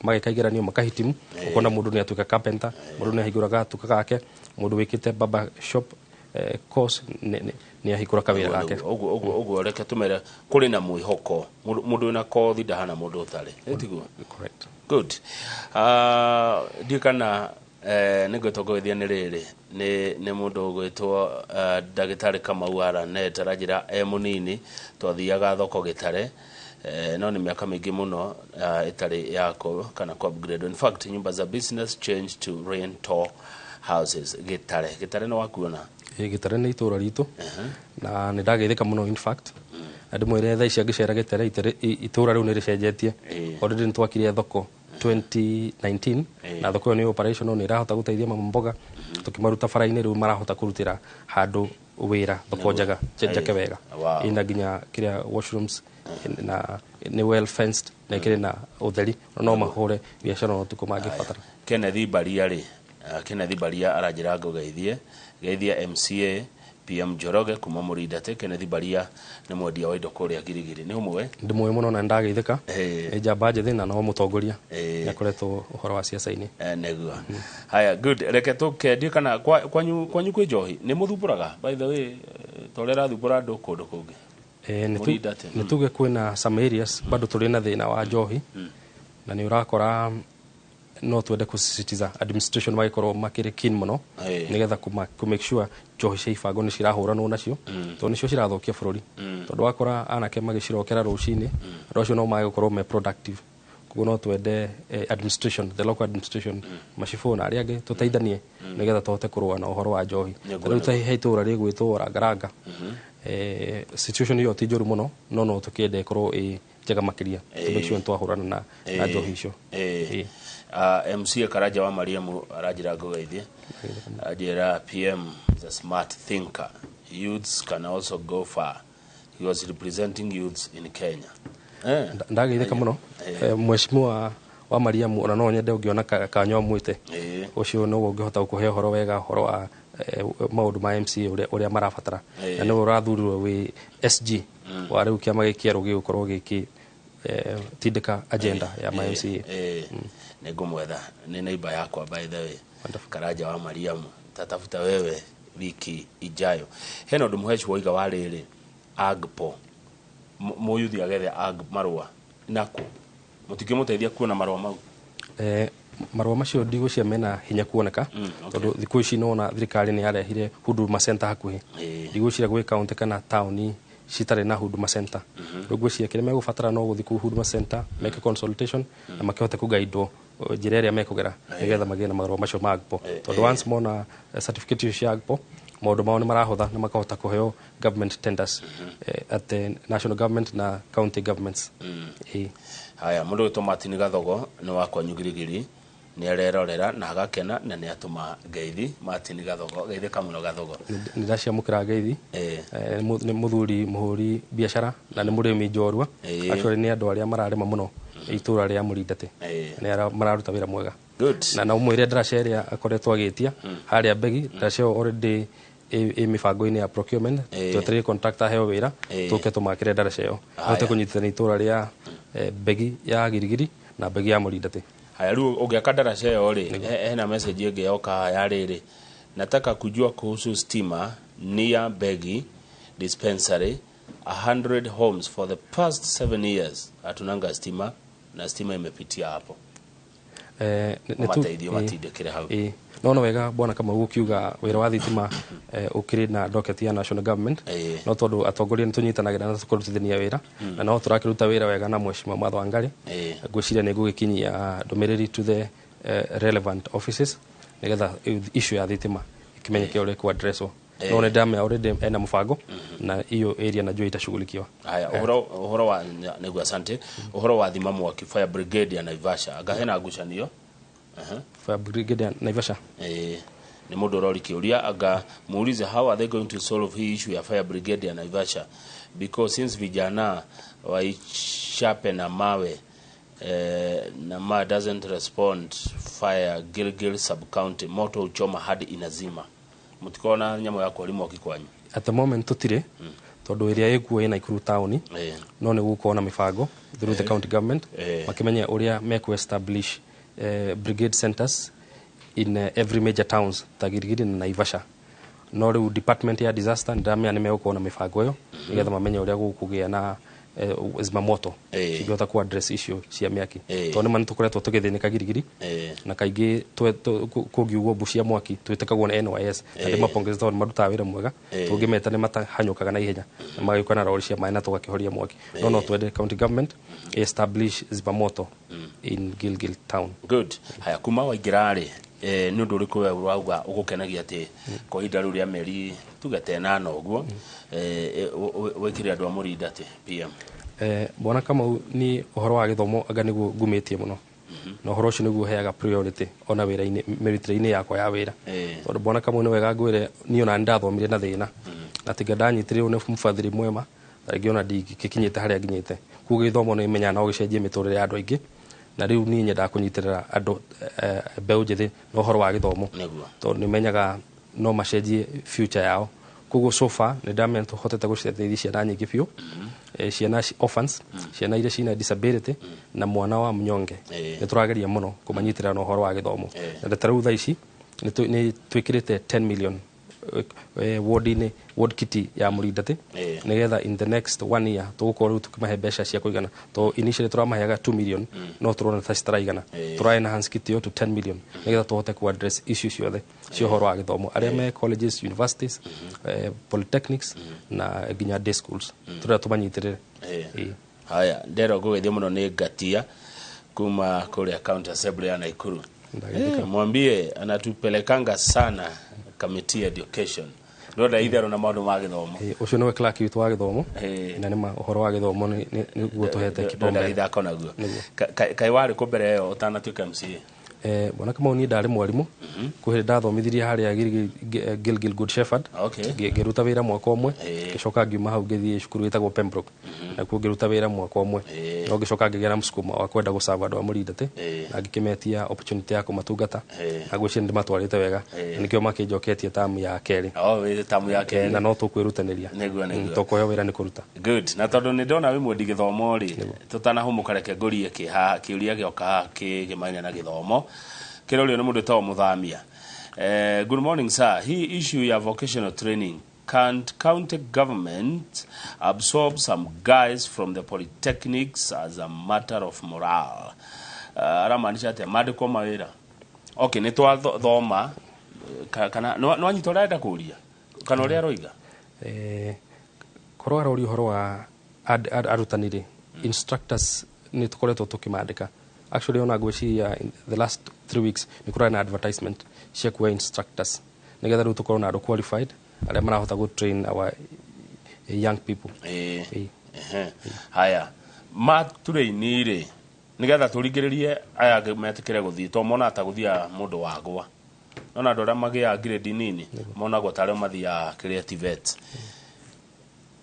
mageka igeranio makahitimu. Ũkona mũndũ nĩ atuĩka carpenter, mũndũ nĩ ahingũra gatuka gake, mũndũ wĩkĩte barber shop course nĩ ahingũra kawĩra gake. Ũguo reke tũmere kũrĩ na mwĩhoko, mũndũ wĩna kothi ndahana mũndũ ũtarĩ. Ĩ tiguo? Correct. Good. Ndiũ kana nĩ ngwĩtwo ngũgĩthia nĩ rĩrĩ nĩ mũndũ ũgwĩtwo ndagĩtarĩ Kamau Aranet, aranjĩra e mũnini twathiaga thoko Gĩtare, no nĩ mĩaka mĩingĩ mũno ĩtarĩ yako kana ku upgrade. In fact, nyumba za business change to rental houses Gĩtare. Gĩtare nĩ wakuona? Ĩ, Gĩtare nĩ itũra ritũ na nĩ ndageithĩka mũno, in fact, na ndĩmwĩre thaa ici angĩcera Gĩtare, itũra rĩu nĩ rĩcenjetie. Already nĩ twakire thoko 2019, na thoko ĩyo nĩ operational, nĩ ĩrahota gũteithia mama mboga tũkĩmaruta bara-inĩ, rĩu marahota kũrutĩra handũ wĩra, thoko njega, njake wega. Ĩna nginya kĩrĩa washrooms na nĩ well fenced na ĩkĩrĩ na ũtheri, no mahũre biacara na ũtukũ mangĩbatara. Kenneth Baria rĩ, Kenneth Baria aranjĩra ngũgeithie, geithia MCA PM Njoroge kuma Mũrindate. Kenneth Baria nĩ mwendia wa indo kũrĩa Girigiri, nĩ ũmwe. Ndĩmũĩ mũno na nĩndageithĩka. Nĩ njamba njĩthĩ na no mũtongoria, nĩ akoretwo ũhoro wa ciaca-inĩ. Nĩguo. Haya, good, reke tũkendie kana kwanyu kwĩ njohi, nĩ mũthumbũraga, by the way, ta ũrĩa ĩrathumbũra andũ kũndũ kũngĩ? Nĩ Mũrindate. Nĩ tuge kwĩna some areas bado tũrĩ na thĩna wa njohi, na nĩ ũrakora No twende kusisitiza administration magikorwo makĩrĩ keen mũno nĩgetha kũ make sure njohi cia ibango nĩ cirahũranwo nacio, tondũ nĩcio cirathũkia bũrũri, tondũ wakora anake magĩcirokera rũcinĩ, andũ acio no mage gũkorwo me productive. Koguo no twende administration, the local administration, macibũ na arĩa angĩ, tũteithanie nĩgetha tũhote kũrũa na ũhoro wa njohi. Ta rĩu ta he itũũra rĩgwĩtwo Rangaranga, situation ĩyo ti njũru mũno, no tũkĩende ĩkorwo ĩ njega makĩria to make sure nĩtwahũrana na njohi icio. MCA Karanja wa Mariamu aranjĩra ngũgeithie, anjĩra PM is a smart thinker, youths can also go far, he was representing youths in Kenya. Ndageithĩka mũno. Mheshimiwa wa Mariamu, ona no nyende ũngĩona kanya mwĩte ũcio nĩguo ũngĩhota gũkũhe ũhoro wega, ũhoro wa maũndũ ma MCA ũrĩa marabatara, na nĩwe ũrathurirwo wĩ SG wa rĩu kĩama gĩkĩ kĩerũ gĩgũkorwo gĩkĩ tindĩka agenda ya ma MCA. Nĩ ngũmwetha, nĩ neighbor yakwa by the way. Karanja wa Mariamu, tatafuta wewe wiki ijayo. Hena ũndũ mũheci woiga wa rĩrĩ AGPO, mũyuthi agethe ag marũa nako mũtingĩmũteithia kuona marũa mau? Marũa macio ndigwĩciria mena hinya kuoneka, tondũ thikũ ici nona thirikari nĩ yarehire Huduma Center hakuhĩ. Ndigwĩciria gwĩ kaunti kana taũni citarĩ na Huduma Center. Rĩu ngwĩciria kĩrĩa megũbatara no gũthiĩ kũu Huduma Center meke consultation na makĩhote kũgaidwo njĩra ĩrĩa mekũgera nĩgetha magĩe na marũa macio ma AGPO, tondũ once mona certificate icio cia AGPO, maũndũ mao nĩ marahũtha na makahota kũheo government tenders at the national government na county governments. Haya, mũndũ wĩtwo Martin Gathogo nĩ wakwa nyugirigiri, nĩ arerorera na agakena na nĩ atũma ngeithi. Martin Gathogo, geithĩka mũno Gathogo. Nĩ ndaciamũkĩra ngeithi. Nĩ mũthuri mũhũri biacara na nĩ mũrĩmi njorua. Actually nĩ andũ arĩa mararĩma mũno itũra rĩa Mũrindate, nĩ mararuta wĩra mwega. Na na ũmwĩre ndaraca ĩrĩa akoretwo agĩtia harĩa Mbegi, ndaraca ĩyo already ĩ mĩbango-inĩ ya procurement. Twetereire contractor aheo wĩra, tũke tũmakĩre ndaraca ĩyo ahote kũnyitithania itũra rĩa Mbegi ya Girigiri na Mbegi ya Mũrindate. Haya, rĩu ũngĩaka ndaraca ĩyo rĩ, hena message ĩngĩ yoka haha ya rĩrĩ, nataka kujua kuhusu stima near Mbegi dispensary, 100 homes for the past 7 years hatunanga stima na stima imepitia hapo. Mateithio matindĩkĩre hau. Ĩĩ, no wega bwana Kamau gũkiuga wĩra wa thitima ũkĩrĩ na docket ya national government, no tondũ atongoria nĩ tũnyitanagĩra na tũkarutithania wĩra na no tũrakĩruta wĩra wega na mheshimiwa Martha Wangari, ngwĩciria nĩ ngũgĩkinyia ndũmĩrĩri to the relevant offices nĩgetha issue ya thitima ĩkĩmenyeke ũrĩa ĩkũ-addresswo. No nĩ ndamenya already ena mũbango na hiyo area najua itashughulikiwa. Haya, ũhoro wa nĩguo, asante, ũhoro wa thima mwaki, fire brigade ya Naivasha, anga hena ngucanio? Fire brigade ya Naivasha? Nĩ mũndũ ũrori kĩũria, anga muulize how are they going to solve hii issue ya fire brigade ya Naivasha, because since vijana waichape na mawe na ma doesn't respond fire Gilgil sub county, moto uchoma hadi inazima. Mutikona nyamũ ya kwari mwaki kwanyu? At the moment tũtirĩ, tondũ ĩrĩa ĩkuo ĩ Nakuru taũni, no nĩ gũkorwo na mĩbango through the county government makĩmenye ũrĩa mekũ establish brigade centers in every major towns ta Girigiri na Naivasha. No rĩu department ya disaster nĩndĩramenya nĩ megũkorwo na mĩbango ĩyo nĩgetha mamenye ũrĩa gũkũgĩa na zimamoto cingĩhota ku address issue cia mĩaki, tondũ nĩma nĩtũkoretwo tũgĩthĩnĩka Girigiri, na kaingĩ kũngiugwo mbu cia mwaki twĩtĩkagwo nĩ NYS, na ndĩmapongeza tondũ nĩmarutaga wĩra mwega. Tũngĩmeta nĩ matahanyũkaga na ihenya na magĩũka na rori cia maĩ na tũgakĩhoria mwaki, no twende county government establish zimamoto in Gilgil town. Good. Haya, kuma waingĩra rĩ, nĩ ũndũ ũrĩkũ we ũrauga ũgũkenagia atĩ kwa ihinda rĩu rĩa mĩeri tuge ta ĩnana ũguo wĩkĩre andũ a Mũrinda atĩ PM? Bwana Kamau, ni ũhoro wa gĩthomo anga nĩguo ngumĩtie mũno, na ũhoro ũcio nĩguo heaga priority ona wĩra-inĩ, mĩrutĩre-inĩ yakwa ya wĩra, tondũ bwana Kamau nĩ wega ngwĩre niĩ ona nĩndathomire na thĩna, na tiga ndanyitĩrĩirwo nĩ mũbathiri mwema tarĩngĩ ona ndingĩkinyĩte harĩa nginyĩte. Koguo gĩthomo nĩ menyaga no gĩcenjie mĩtũrĩre ya andũ aingĩ, na rĩu niĩ nyendaga kũnyitĩrĩra andũ mbeũ njĩthĩ na ũhoro wa gĩthomo, tondũ nĩ menyaga no macenjie future yao. Koguo so far nĩ ndamenya tũhotete gũciteithia ciana nyingĩ biũ, ciana orphans, ciana iria cina disability na mwana wa mnyonge. Nĩ tũrageria mũno kũmanyitĩrĩra na ũhoro wa gĩthomo, na ta rĩu thaa ici nĩ twĩkĩrĩte 10 million ward-inĩ, ward kitty ya Mũrindati, nĩgetha in the next one year tũgũkorwo rĩu tũkĩmahe mbeca cia kũigana, to initially tũramaheaga 2 million, no tũrona ta citaraigana. Tũra enhance kitty ĩyo to 10 million nĩgetha tũhote ku address issue ciothe cia ũhoro wa gĩthomo, arĩa me colleges, universities, polytechnics na nginya day schools, tũrĩa tũmanyitĩrĩre. Haya, ndero ngũgeithio mũno nĩ Ngatia kuma kũrĩa County Assembly ya Nakuru. Mwambie anatupelekanga sana committee education, ndona itherũ na maũndũ ma gĩthomo. Ũcio nĩwe clerk witũ wa gĩthomo. Na nĩma ũhoro wa gĩthomo nĩguo tũhete ndona kipaumbele. Ithako naguo. Kaĩ warĩ kũ mbere ĩyo ũtanatuĩka MCA? Bwana Kamau, niĩ ndarĩ mwarimũ. Kwĩ hĩndĩ ndathomithirie harĩa Gilgil Good Shepherd. Ngĩruta wĩra mwaka ũmwe. Ngĩcoka ngiuma hau, ngĩthiĩ cukuru ĩtagwo Pembroke, nakuo ngĩruta wĩra mwaka ũmwe. No ngĩcoka ngĩgĩa na mũsukumo wa kwenda gũcaba andũ a Mũrindati, na ngĩkĩmetia opportunity ya kũmatungata, na ngwĩciria nĩndĩmatwarĩte wega, na nĩkĩo makĩnjoketie tamu ya kerĩ. O wĩ tamu ya kerĩ. Na no tũkwĩrutanĩria. Nĩguo, nĩguo. Tũkũheo wĩra nĩ kũruta. Good. Na tondũ nĩ ndona wĩ mwendi gĩthomo rĩ, tũtanahũmũka, reke ngũrie kĩhaha kĩũria gĩoka haha kĩgemaine na gĩthomo, kĩrorio nĩ mũndũ wĩtagwo Mũthamia. Good morning sir, hii issue ya vocational training, can't county government absorb some guys from the polytechnics as a matter of morale? Aramaanisha atĩa, mandĩkwo mawĩra? Okay, nĩ twathoma kana nĩ wanyita ũrĩa arenda kũria kana ũrĩa aroiga? Korwo aroria ũhoro wa arutani rĩ, instructors, nĩ tũkoretwo tũkĩmandĩka. Actually, ona ngwĩciria in the last 3 weeks nĩ kũrarĩ na advertisement cia kuoya instructors, nĩgetha rĩu tũkorwo na andũ qualified arĩa marahota gũ train our young people. Ehe. Haya, maturĩini rĩ, nĩgetha tũringĩrĩrie aya angĩ metĩkĩre gũthiĩ, to monaga ta gũthiaga mũndũ wagwa, nona andũ arĩa magĩaga grade nini monagwo tarĩo mathiaga kĩrĩa TVET,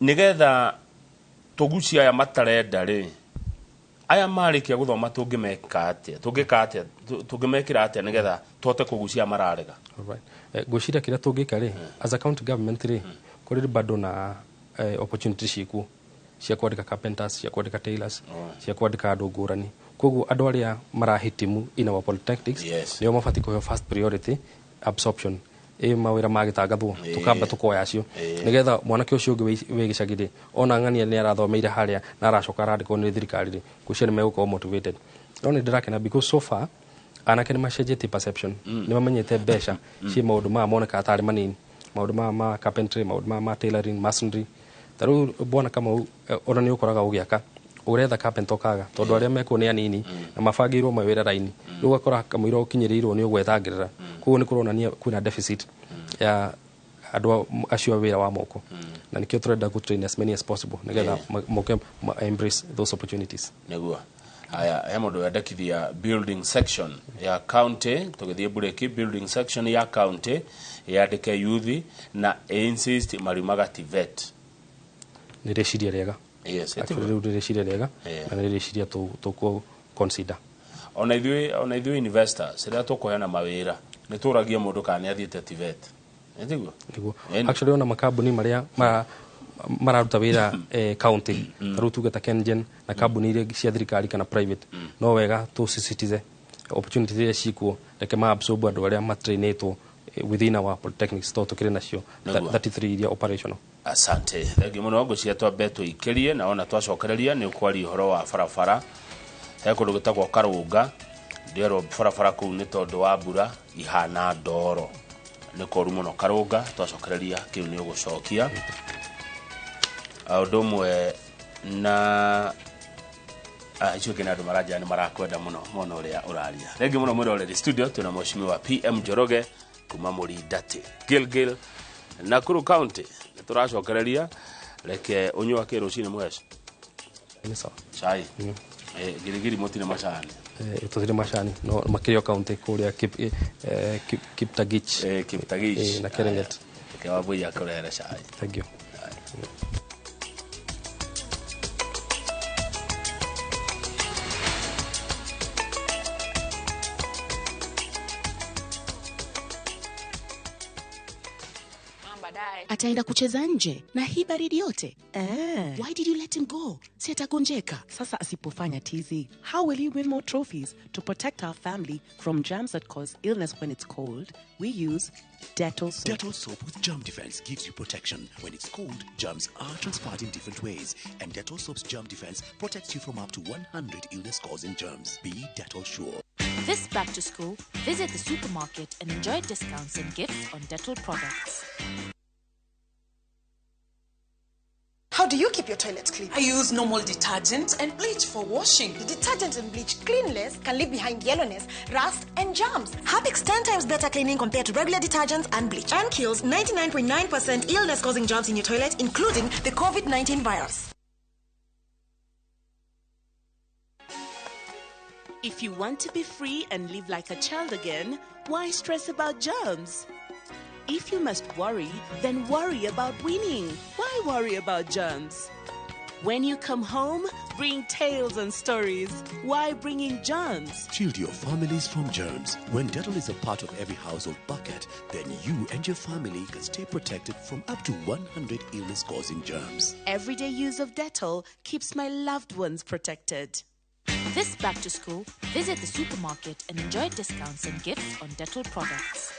nĩgetha tũgucie aya matarenda rĩ, aya marĩkia gũthoma tũngĩmeka atĩa, tũngĩka atĩa, tũngĩmekĩra atĩa nĩgetha tũhote kũgucia aya mararega? Alright. Ngwĩciria kĩrĩa tũngĩka rĩ, as a county government rĩ, kũrĩ bado na opportunity ciĩkuo cia kwandĩka carpenters, cia kwandĩka tailors, cia kwandĩka andũ ngũrani. Koguo andũ arĩa marahitimu in our polytechnics nĩo mabatiĩ kũheo first priority absorption ĩ mawĩra magĩtangathwo, tũkamba tũkoya acio, nĩgetha mwanake ũcio ũngĩ wĩ gĩcagi rĩ, ona ng'ania nĩ arathomeire harĩa na aracoka arandĩkwo nĩ thirikari rĩ, ngwĩciria nĩ megũkorwo motivated. No nĩ ndĩrakena because so far anake nĩ macenjetie perception, nĩ mamenyete mbeca ciĩ maũndũ maya monekaga tarĩ manini, maũndũ maya ma carpentry, maũndũ maya ma tailoring, masonry. Ta rĩu bwana Kamau, ona nĩ ũkoraga ũgĩaka ũretha carpenter ũkaga, tondũ arĩa mekuo nĩ anini na mabangĩirwo mawĩra raini. Rĩu ũgakora kamũira ũkinyĩrĩirwo nĩ ũgwethangĩrĩra. Koguo nĩ kũronania kwĩna deficit ya andũ acio a wĩra wa moko, na nĩkĩo tũrenda gũ train as many as possible, nĩgetha moke embrace those opportunities. Nĩguo. Haya, he mũndũ wendekithia building section ya county, tũgĩthiĩ bureki, building section ya county yandĩke youth na insist mariumaga TVET. Nĩ rĩciria rĩega. Actually, rĩu nĩ rĩciria rĩega, na nĩ rĩciria tũkũ consider. Ona ithuĩ investors, rĩrĩa tũkũheana mawĩra nĩ tũragia mũndũ kana nĩ athiĩte TVET, nĩ tiguo? Nĩguo. Ĩni. Actually, ona makambuni marĩa mararuta wĩra county, ta rĩu tuge ta KenGen na kambuni iria cia thirikari kana private, no wega tũsisitize opportunity iria cikuo, reke ma absorb andũ arĩa matrainĩtwo within our polytechnics, to tũkĩrĩ nacio Nĩguo. 33 iria operational. Asante, thengiũ mũno. Ngũcia twambe tũikĩrie, na ona twacokereria nĩ ũkwaria ũhoro wa barabara. He kũndũ gĩtagwo Karũnga, ndĩrerwo barabara kũu nĩ tondũ wa mbura ihana ndoro, nĩ koru mũno Karũnga. Twacokereria kĩu nĩ ũgũcokia. Ũndũ ũmwe na icio ingĩ na andũ maranjĩra nĩ marakwenda mũno mona ũrĩa ũraria. Thengiũ mũno mwĩroreri. Studio twĩna mheshimiwa PM Njoroge kuma Mũrindati, Gilgil, Nakuru County. Nĩ tũracokereria. Reke ũnyua kĩ rũcinĩ, mũheci? Nĩ sawa. Cai? Girigiri mũtirĩ macani? Tũtirĩ macani, no makĩrĩ o county kũrĩa Kiptagich. Kiptagich. Na Keringet. Reke Wambui akũrehere cai. Thank you. baadaye. Ataenda kucheza nje na hii baridi yote. Eh. Why did you let him go? Si atagonjeka. Sasa asipofanya tizi, how will he win more trophies? To protect our family from germs that cause illness when it's cold, we use Dettol soap. Dettol soap with germ defense gives you protection. When it's cold, germs are transferred in different ways, and Dettol soap's germ defense protects you from up to 100 illness-causing germs. Be Dettol sure. This back to school, visit the supermarket and enjoy discounts and gifts on Dettol products. How do you keep your toilet clean? I use normal detergent and bleach for washing. The detergent and bleach cleanless can leave behind yellowness, rust, and germs. Harpic's 10 times better cleaning compared to regular detergents and bleach, and kills 99.9% illness-causing germs in your toilet, including the COVID-19 virus. If you want to be free and live like a child again, why stress about germs? If you must worry, then worry about winning. Why worry about germs? When you come home, bring tales and stories. Why bring in germs? Shield your families from germs. When Dettol is a part of every household bucket, then you and your family can stay protected from up to 100 illness-causing germs. Everyday use of Dettol keeps my loved ones protected. This back to school, visit the supermarket and enjoy discounts and gifts on Dettol products.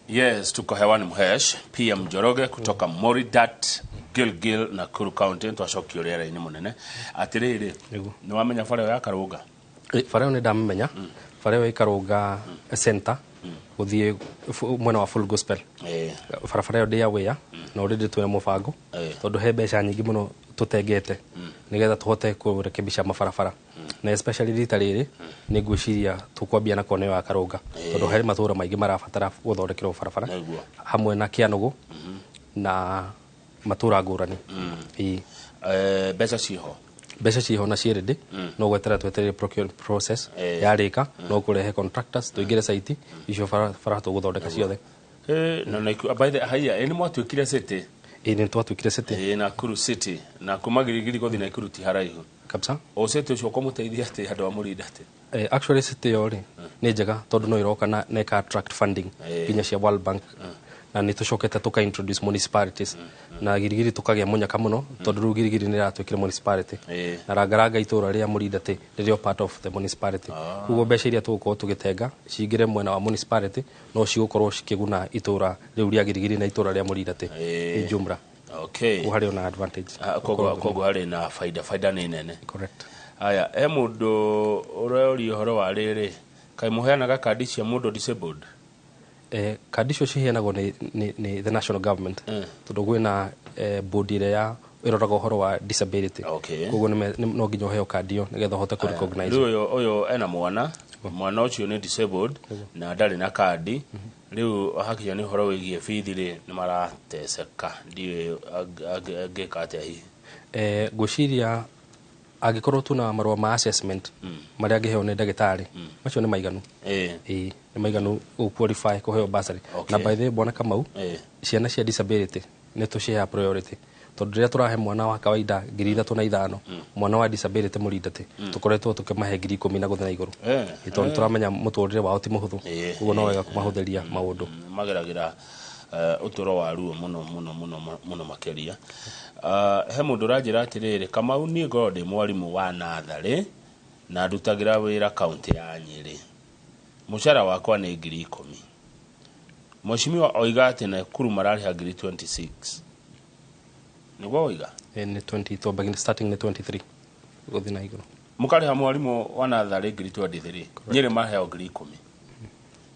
Yes, tuko hewani Mhesh PM Njoroge kutoka Moridat Gilgil Nakuru County. Twacokio rĩera-inĩ mũnene. Atĩrĩrĩ, Nĩguo. nĩ wamenya bara ĩyo ya Karũnga? Bara ĩyo nĩ ndamĩmenya. Bara ĩyo ĩ Karũnga center gũthiĩ mwena wa Full Gospel. Barabara ĩyo ndĩ aware na already twĩna mũbango tondũ he mbeca nyingĩ mũno tũtengete nĩgetha tũhote kũrekebisha mabarabara, na especially rita rĩrĩ nĩ ngwĩciria tũkwambia na kona ĩyo ya Karũnga tondũ harĩ matũra maingĩ marabatara gũthondekerwo barabara hamwe na Kĩanũgũ na matũra ngũrani. Ĩĩ. Mbeca ciho? Mbeca ciho na ciĩ ready, no gweterera twetereire procurement process yarĩka, no kũrehe contractors tũingĩre site icio, bara tũgũthondeka ciothe. Na by the haya, nĩ mwatuĩkire city? Ĩĩ, nĩ twatuĩkire city. Nakuru city, na kuma Giligili gũthiĩ Nakuru ti haraihu. Kabisa. O city ũcio ũkũmũteithia atĩ andũ a Mũrinda atĩ? Actually city ĩyo rĩ nĩ njega tondũ no ĩroka na ĩka attract funding nginya cia World Bank, na nĩ tũcokete tũka introduce municipalities na Giligili tũkagĩa mũnyaka mũno tondũ rĩu Giligili nĩ ĩratuĩkire municipality na Rangaranga itũra rĩa Mũrinda tĩ rĩrĩo part of the municipality. Koguo mbeca iria tũgũkorwo tũgĩtenga cingĩre mwena wa municipality no cigũkorwo cikĩguna itũra rĩu rĩa Giligili na itũra rĩa Mũrinda tĩ in jumla. Koguo harĩ ona advantage. Koguo harĩ na faida nĩ nene. Correct. Aya, he mũndũ ũroria ũhoro wa rĩrĩ, kaĩ mũheanaga kandi cia mũndũ disabled? Kandi icio ciheanagwo nĩ the national government tondũ kwĩna board ĩrĩa ya ĩroraga ũhoro wa disability. Koguo no nginya ũheo kandi ĩyo nĩgetha ũhote kũ recognize. Rĩu ũyũ ena mwana ũcio nĩ disabled na ndarĩ na kandi. Rĩu hakinya nĩ ũhoro wĩgiĩ bithi rĩ, nĩ marateceka, ndiũĩ angĩka atĩa hihi. Ngwĩciria angĩkorwo tuna marũa ma assessment marĩa angĩheo nĩ ndagĩtarĩ, macio nĩ maiganu. Ĩĩ, nĩ maiganu gũ qualify kũheo bursary. Na by the way, bwana Kamau, ciana cia disability nĩ tũciheaga priority tondũ rĩrĩa tũrahe mwana wa kawaida 3,005, mwana wa disability mũrindate tũkoretwo tũkĩmahe 10,000 na gũthiĩ na igũrũ. Ĩ, tondũ nĩ tũramenya mũtũrĩre wao ti mũhũthũ, koguo no wega kũmahũthĩria maũndũ. Mageragĩra ũtũro wa ruo mũno mũno mũno mũno makĩria. He mũndũ ũranjĩra atĩrĩrĩ, Kamau, niĩ ngorwo ndĩ mwarimũ wa natharĩ na ndutagĩra wĩra kaũntĩ ya Nyĩrĩ, mũcara wakwa nĩ 10,000. Mheshimiwa oiga atĩ Nakuru mararĩha 26,000, nĩguo oiga? Nĩ 20, twambagia starting nĩ 23 gũthiĩ na igũrũ. Mũkarĩha mwarimũ wa natharĩ 23,000, Nyĩrĩ maheo 10,000.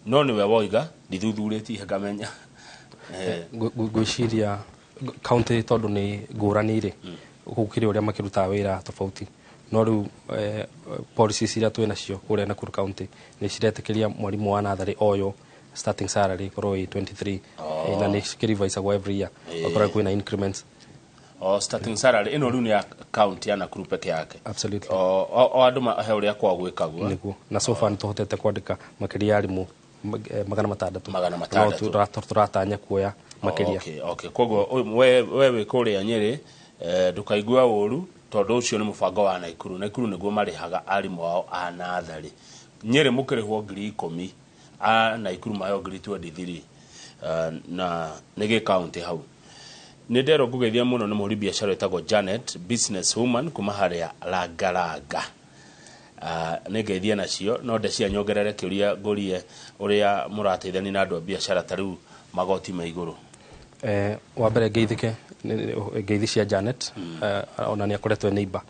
No nĩwe woiga, ndithuthurĩtie ngamenya. Ngwĩciria county tondũ nĩ ngũrani rĩ, gũkĩrĩ ũrĩa makĩrutaga wĩra tofauti, no rĩu policies iria twĩ nacio kũrĩa Nakuru county nĩ ciretĩkĩria mwarimũ wa natharĩ oyo starting salary ĩkorwo ĩ 23. Na nĩ cikĩrivaicagwo every year, ũgakora kwĩna increments. O starting salary ĩno rĩu nĩ ya county ya Nakuru peke yake? Absolutely. O andũ he ũrĩa kwao gwĩkagwo. Nĩguo, na so far nĩ tũhotete kwandĩka makĩria ya arimũ 600. 600. No tũratanya kuoya makĩria. Okay. Koguo we wĩ kũrĩa Nyĩrĩ, Ndũkaigue ũru tondũ ũcio nĩ mũbango wa Naikuru. Naikuru nĩguo marĩhaga arimũ ao a natharĩ. Nyĩrĩ mũkĩrĩhwo 10,000, a Naikuru maheo 23,000, na nĩ gĩ kaunti hau. Nĩ nderwo ngũgeithia mũno nĩ mũhũri biacara wĩtagwo Janet, business woman kuma harĩa Langalanga. Nĩ ngeithia nacio no ndecia nyongerere kĩũria ngũrie ũrĩa mũrateithania na andũ a biacara ta rĩu magoti ma igũrũ. Wa mbere ngeithĩke ngeithi cia Janet, ona nĩ akoretwo e neighbor.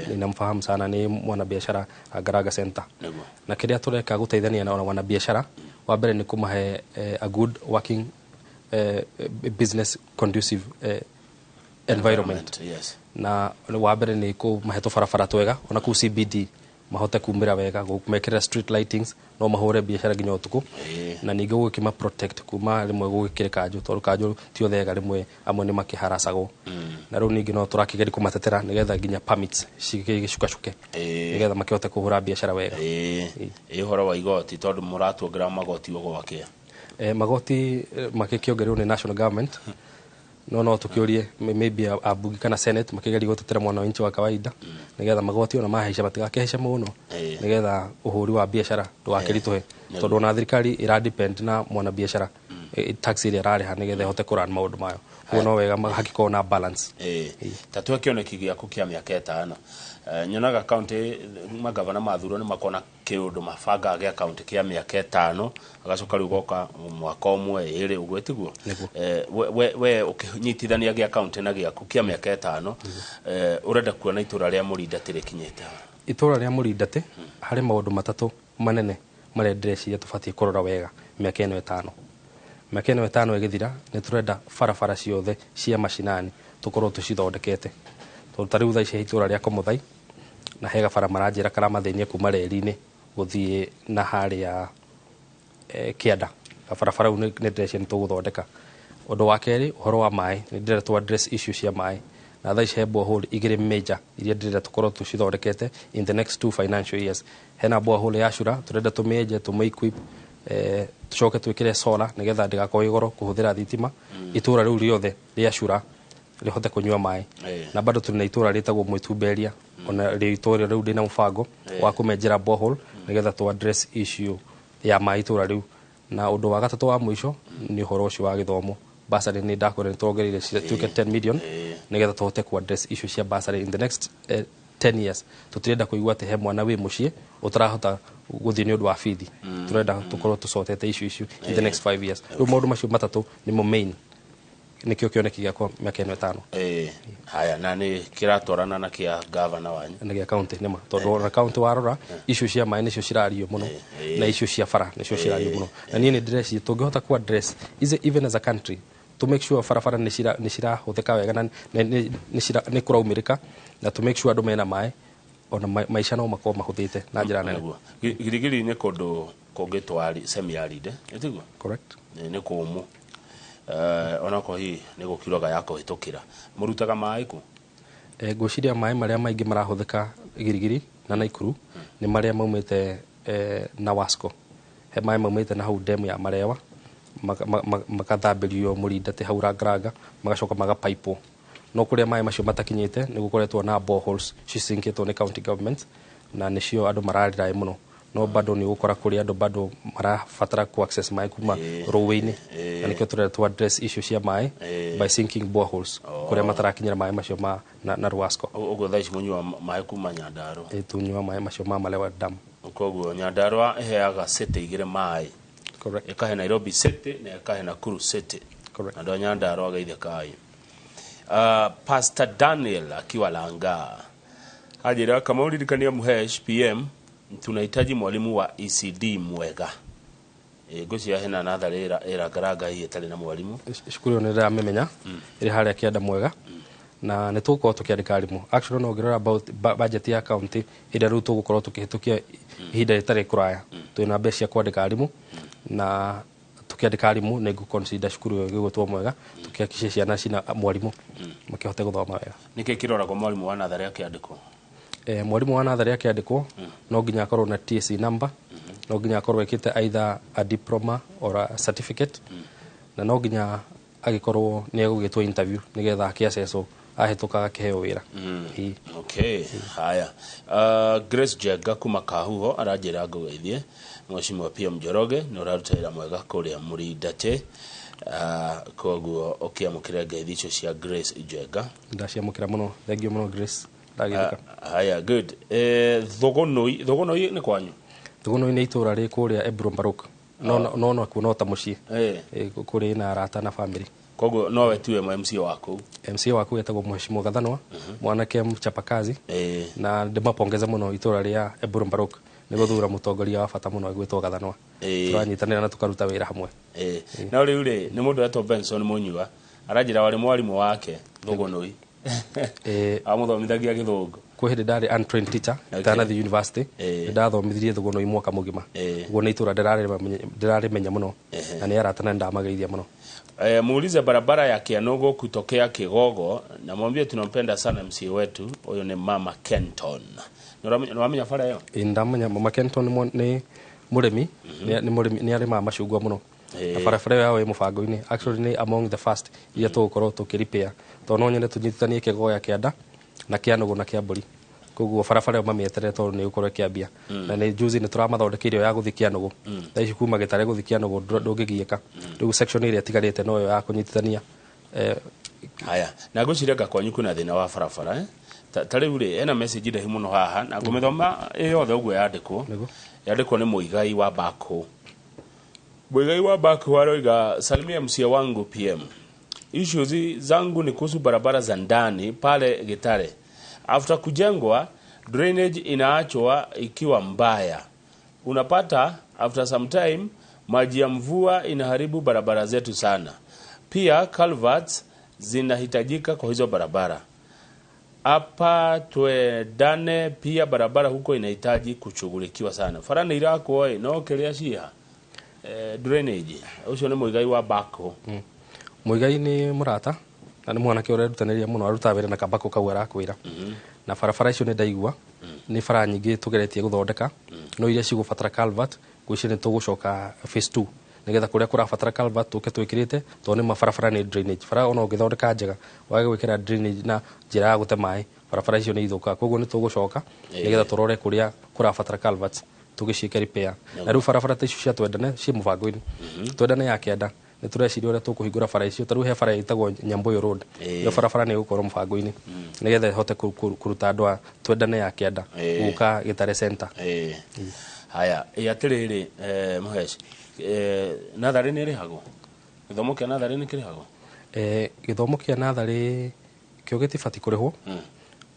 Ninamfahamu sana, nĩ mwanabiacara Langalanga Center. Na kĩrĩa tũreka gũteithania na wanabiacara, wa mbere nĩ kũmahe a good working business conducive environment. Na wa mbere nĩ kũmahe tũbarabara twega ona kũu CBD mahote kumĩra wega, gũmekĩrĩra street lightings no mahũre biacara nginya ũtukũ. Na ningĩ gũgĩkĩma protect kuma rĩmwe gũgĩkĩrĩ kanjũ, tondũ kanjũ ti othega, rĩmwe amwe nĩ makĩharacagwo. Na rĩu ningĩ no tũrakĩgeria kũmatetera nĩgetha nginya permits cigĩcukacuke nĩgetha makĩhote kũhũra biacara wega. Ĩ ũhoro wa igoti, tondũ mũratuongerera magoti o gwakĩa? Magoti makĩkĩongererwo nĩ national government, no tũkĩũrie maybe ambunge kana senate makĩgeria gũtetera mwananchi wa kawaida nĩgetha magoti ona mahaica matigakĩhaice mũno, nĩgetha ũhũri wa biacara ndũgakĩritũhe, tondũ ona thirikari ĩra depend na mwanabiacara, tax ĩrĩa ĩrarĩha nĩgetha ĩhote kũrun maũndũ mayo. Koguo no wega hakĩkorwo na balance. Ta tuhe kĩoneki gĩaku kĩa mĩaka 5. Nyonaga kaunti magavana mathurwo nĩ makona kĩũndũ mabangaga gĩa kaunti kĩa mĩaka 5, agacoka rĩu goka mwaka ũmwe ĩrĩ ũguo, tiguo? Nĩguo. We ũkĩnyitithania gĩa kaunti na gĩaku kĩa mĩaka 5, ũrenda kuona itũra rĩa Mũrindatĩ rĩkinyĩte ha? Itũra rĩa Mũrindatĩ harĩ maũndũ matatũ manene marĩa ndĩreciria tũbatiĩ kũrora wega mĩaka ĩno 5. Mĩaka ĩno 5 ĩgĩthira nĩ tũrenda barabara ciothe cia macinani tũkorwo tũcithondekete, tondũ ta rĩu thaa ici itũra rĩa Komothai na he gabara maranjĩra karamathĩnia kuma reri-inĩ gũthiĩ na harĩa kĩanda, gabarabara rĩu nĩ ndĩreciria nĩ tũgũthondeka. Ũndũ wa kerĩ, ũhoro wa maĩ, nĩ ndĩrenda tũ address issue cia maĩ, na thaa ici he borehole 2 major iria ndĩrenda tũkorwo tũcithondekete in the next 2 financial years. Hena borehole ya Cura tũrenda tũmĩenje, tũmĩ-equip, tũcoke twĩkĩre solar nĩgetha ndĩgakorwo ĩ goro kũhũthĩra thitima, itũra rĩu rĩothe rĩa Cura rĩhote kũnyua maĩ. Na bado tũrĩ na itũra rĩtagwo Mwĩtumberia, ona itũra rĩu ndĩna mũbango wa kũmenjera borehole nĩgetha tũ address issue ya maĩ itũra rĩu. Na ũndũ wa gatatũ wa mũico nĩ ũhoro ũcio wa gĩthomo. Bursary nĩ ndakwĩra nĩ tuongereire cituĩke 10 million nĩgetha tũhote ku address issue cia bursary in the next 10 years. Tũtirenda kũigua atĩ he mwana wĩ mũciĩ ũtarahota gũthiĩ nĩ ũndũ wa bithi. Tũrenda tũkorwo tũcotete issue icio in the next 5 years. Rĩu maũndũ macio matatũ nĩmo main, nĩkĩo kĩoneki gĩakwa mĩaka ĩno 5. Haya, na nĩ kĩratwarana na kĩa gavana wanyu? Na gĩa kaunti nĩma, tondũ ona kaunti warora issue cia maĩ nĩcio cirario mũno, na issue cia bara nĩcio cirario mũno. Na niĩ nĩ ndĩreciria tũngĩhota ku address even as a country to make sure barabara nĩ cirahũthĩka wega na nĩ kũraumĩrĩka, na to make sure andũ mena maĩ, ona maica no makorwo mahũthĩte na njĩra nene. Nĩguo. Girigiri nĩ kũndũ kũngĩ twari semi arid, ĩtiguo? Correct. Nĩ kũmũ. Onakorwo hihi nĩ gũkiuraga ya kũhĩtũkĩra. Mũrutaga maĩ kũ? Ngwĩciria maĩ marĩa maingĩ marahũthĩka Girigiri na Naikuru nĩ marĩa maumĩte na Wasco. He maĩ maumĩte na hau demu ya Marewa, makathambĩrio Mũrindatĩ hau Langalanga, magacoka magapaipwo. No kũrĩa maĩ macio matakinyĩte nĩ gũkoretwo na boreholes cicinkĩtwo nĩ county government, na nĩcio andũ mararĩra mũno. No bado nĩ ũgũkora kũrĩa andũ bado marabatara ku access maĩ kuma rũĩ-inĩ. Na nĩkĩo tũrenda tu address issue cia maĩ by sinking boreholes kũrĩa matarakinyĩra maĩ macio ma na Ruwasco. Ũguo thaa ici mũnyua maĩ kuma Nyandarua? Tũnyua maĩ macio ma Malewa Dam. Koguo Nyandarua ĩheaga city 2 maĩ. Correct. Ĩkahe Nairobi city na ĩkahe Nakuru city. Correct. Andũ a Nyandarua geithĩkai. Pastor Daniel akiwa Langa anjĩra kama ũririkania Muhesh PM, tunahitaji mwalimu wa ECD mwega. Ngwĩciria hena natharĩ ĩrangaranga hihi ĩtarĩ na mwalimu. Cukuru ĩyo nĩ ndĩramĩmenya, ĩrĩ harĩa kĩanda mwega, na nĩ tũgũkorwo tũkĩandĩka arimũ. Actually no ũngĩrora about budget ya county ĩrĩa rĩu tũgũkorwo tũkĩhĩtũkia ihinda rĩtarĩ kũraya, twĩna mbeca cia kwandĩka arimũ, na tũkĩandĩka arimũ nĩ ngũ consider cukuru ĩyo ĩgĩgwĩtwo mwega, tũkĩhakikisha ciana cina mwarimũ makĩhote gũthoma wega. Nĩkĩ kĩroragwo mwarimũ wa natharĩ akĩandĩkwo? Mwarimũ wa natharĩ akĩandĩkwo no nginya akorwo na TSC number, no nginya akorwo ekĩte either a diploma or a certificate, na no nginya agĩkorwo nĩ egũgĩtwo interview nĩgetha akĩaccesswo Ahĩtũka agakĩheo wĩra. Ĩĩ. Okay, haya. Grace Jenga kuma Kahuho aranjĩra ngũgeithie Mheshimiwa PM Njoroge, nĩ ũraruta wĩra mwega kũrĩa Mũrindate. Koguo ũkĩamũkĩre ngeithi icio cia Grace Jenga. Ndaciamũkĩra mũno, thank you mũno Grace, ndagĩthũka. Haya, good. Thogonoi, Thogonoi nĩ kwanyu? Thugunui nĩ itũra rĩ kũrĩa Ebro Mbaruk, no no no kuo no ta mũciĩ. Kũrĩ na arata na family. Koguo nowe tiwe MC wa kũu? MC waku etagwo Mheshimiwa Gathanwa, mwanake mchapakazi, na ndĩmapongeze mũno itũra rĩa Ebro Mbaruk nĩ gũthura mũtongoria wa bata mũno gwĩtwo Gathanwa. Tũranyitanĩra na tũkaruta wĩra hamwe. No rĩu rĩ, nĩ mũndũ wetwo Benson Mũnyua aranjĩra warĩ mwarimũ wake Thogonoi, amũthomithagia gĩthũngũ. Kwĩ hĩndĩ ndarĩ untrained teacher itanathiĩ university. Nĩ ndathomithirie Thugunui mwaka mũgima. Ũguo nĩ itũra ndĩrarĩmenya mũno na nĩ arata na nĩ ndamageithia mũno. Muulize barabara ya Kianugo kutokea Kigogo na mwambie tunampenda sana MCA wetu. Huyo ni Mama Kenton. Nĩ bara ĩyo? Ĩĩ, ndamenya Mama Kenton nĩ mũrĩmi, nĩ mũrĩmi, nĩ arĩmaga macungwa mũno. Na barabara ĩyo yao ĩ mũbango-inĩ, actually nĩ among the first iria tũgũkorwo tũkĩ-repair, tondũ no nyende tũnyitithanie Kĩgogo kĩanda na Kĩanũgũ na Kĩambũri. Koguo barabara ĩyo mamĩeterere tondũ nĩ ĩgũkorwo ĩkĩambia. Na nĩ juzi nĩ tũramathondekeire ĩyo ya gũthiĩ Kĩanũgũ. Thaa ici kuma Gĩtare gũthiĩ Kĩanũgũ ndũngĩgiĩka. Rĩu section ĩrĩa ĩtigarĩte noyo ya kũnyitithania. Haya, na ngwĩciria nga kwanyu kwĩna thĩna wa barabara, eh? Ta rĩu rĩ, ena message ndaihu mũno haha na ngũmĩthoma ĩ yothe ũguo yandĩkwo. Yandĩkwo nĩ Mũigai wa Bako. Mũigai wa Bako aroiga, "Salimia MCA wangu PM, issues zangu ni kuhusu barabara za ndani pale Gitare. After kujengwa, drainage inaachwa ikiwa mbaya. Unapata after some time maji ya mvua inaharibu barabara zetu sana. Pia culverts zinahitajika kwa hizo barabara. Hapa Twendane pia barabara huko inahitaji kushughulikiwa sana. Bara nĩ irakwo ĩ, no kĩrĩa ciha drainage." Ũcio nĩ Mũigai wa Bako. Mũigai nĩ mũrata na nĩ mwanake ũrerutanĩria mũno, arutaga wĩra na kabako kau arakwĩra. Na barabara icio nĩ ndaigua nĩ bara nyingĩ tũgeretie gũthondeka, no iria cigũbatara culvert, ngwĩciria nĩ tũgũcoka phase 2 nĩgetha kũrĩa kũrabatara culvert tũke twĩkĩrĩte, tondũ nĩ ma barabara nĩ drainage. Bara ona ũngĩthondeka njega, wage gwĩkĩra drainage na njĩra ya gũte maĩ, barabara icio nĩ ithũkaga. Koguo nĩ tũgũcoka nĩgetha tũrore kũrĩa kũrabatara culverts tũgĩciĩke repair. Na rĩu barabara ta icio cia Twendane ciĩ mũbango-inĩ. Twendane ya kĩanda nĩ tũreciria ũrĩa tũkũhingũra bara icio. Ta rĩu he bara ĩtagwo Nyambũyũ Road, ĩyo barabara nĩ ĩgũkorwo mũbango-inĩ nĩgetha ĩhote kũruta andũ a Twendane ya kĩanda gũka Gĩtare center. Haya, ĩ atĩrĩrĩ, Mũhesh, natharĩ nĩ ĩrĩhagwo? Gĩthomo kĩa natharĩ nĩ kĩrĩhagwo? Gĩthomo kĩa natharĩ kĩo gĩtibatiĩ kũrĩhwo,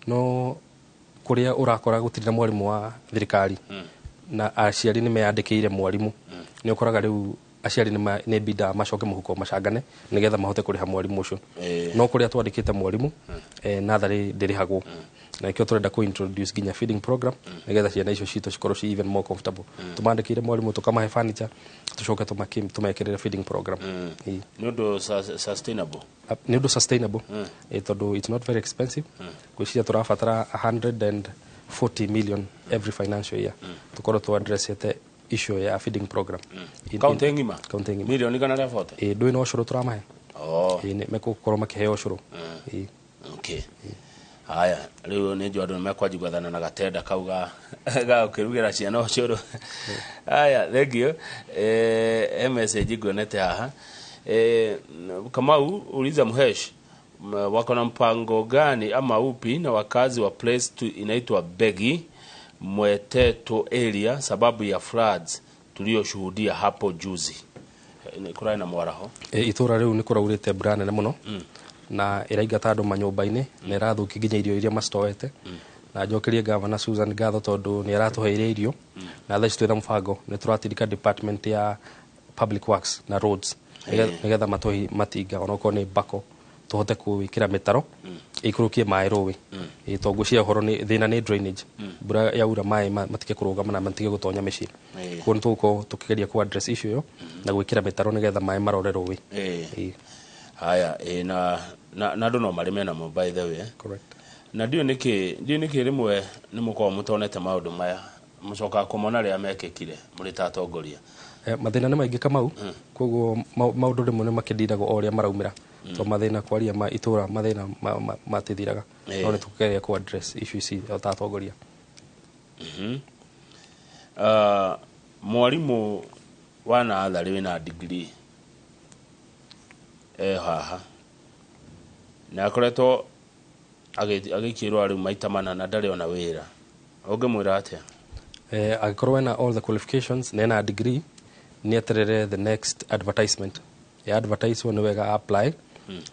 no kũrĩa ũrakora gũtirĩ na mwarimũ wa thirikari na aciari nĩ meyandĩkĩire mwarimũ, nĩ ũkoraga rĩu aciari nĩ mbindaga macoke mũhuko macangane nĩgetha mahote kũrĩha mwarimũ ũcio. No kũrĩa twandĩkĩte mwarimũ, natharĩ ndĩrĩhagwo, na nĩkĩo tũrenda kũ introduce nginya feeding program nĩgetha ciana icio citũ cikorwo ci even more comfortable. Tũmandĩkĩire mwarimũ, tũkamahe furniture, tũcoke tũmekĩrĩre feeding program. Ĩĩ. Nĩ ũndũ sustainable? Nĩ ũndũ sustainable, tondũ it's not very expensive. Ngwĩciria tũrabatara 140 million every financial year tũkorwo tũ addressete issue ya feeding program. Kaunti ng'ima? Kaunti ng'ima. Milioni 140? Ĩĩ, ndũĩ no ũcũrũ tũramahe. Oh. Ĩĩ, mekũkorwo makĩheo ũcũrũ. Ĩĩ. Okay. Haya, rĩu nĩ njũĩ andũ nĩ mekwanji gwethana na gatenda kau ga gũkĩrugĩra ciana ũcũrũ. Haya, thank you. Message nguonete haha. Kamau, uliza Mhesh, wako na mpango gani ama upi na wakazi wa place tu inaitwa Begi Mweteto area sababu ya floods tuliyoshuhudia hapo juzi? Kũrarĩ na mwaraho. Itũra rĩu nĩ kũraurĩte mbura nene mũno na ĩraingata andũ manyũmba-inĩ na ĩrathũkia nginya irio iria macitoete. Na njokerie gavana Susan ngatho tondũ nĩ aratũheire irio, na thaa ici twĩna mũbango, nĩ tũratindĩka department ya public works na roads nĩgetha matũhe matinga onokorwo nĩ bako tũhote gwĩkĩra mĩtaro ĩikũrũkie maĩ rũĩ. Ĩ, tondũ ngwĩciria ũhoro nĩ thĩna nĩ drainage. Mbura yaura maĩ matige kũrũgama na matige gũtonya mĩciĩ. Koguo nĩ tũgũkorwo tũkĩgeria ku address issue ĩyo na gwĩkĩra mĩtaro nĩgetha maĩ marore rũĩ. Ĩĩ. Haya, na andũ no marĩme namo, by the way. Correct. Na ndiũĩ nĩkĩ rĩmwe nĩ mũkoragwo mũtonete maũndũ maya, mũcokaga kũmona rĩrĩa mekĩkire mũrĩ ta atongoria. Mathĩna nĩ maingĩ, Kamau. Koguo maũndũ rĩmwe nĩ makĩndiragwo o ũrĩa maraumĩra, to mathĩna kwaria ma itũra, mathĩna matithiraga. No nĩ tũkũgeria ku address issue ici o ta atongoria. Mwarimũ wa natharĩ wĩna degree e haha na akoretwo agĩikĩrwo rĩu maita mana na ndarĩ ona wĩra, ũngĩmwĩra atĩa? Angĩkorwo ena all the qualifications na ena degree, nĩ eterere the next advertisement ya advertise, nĩ wega apply.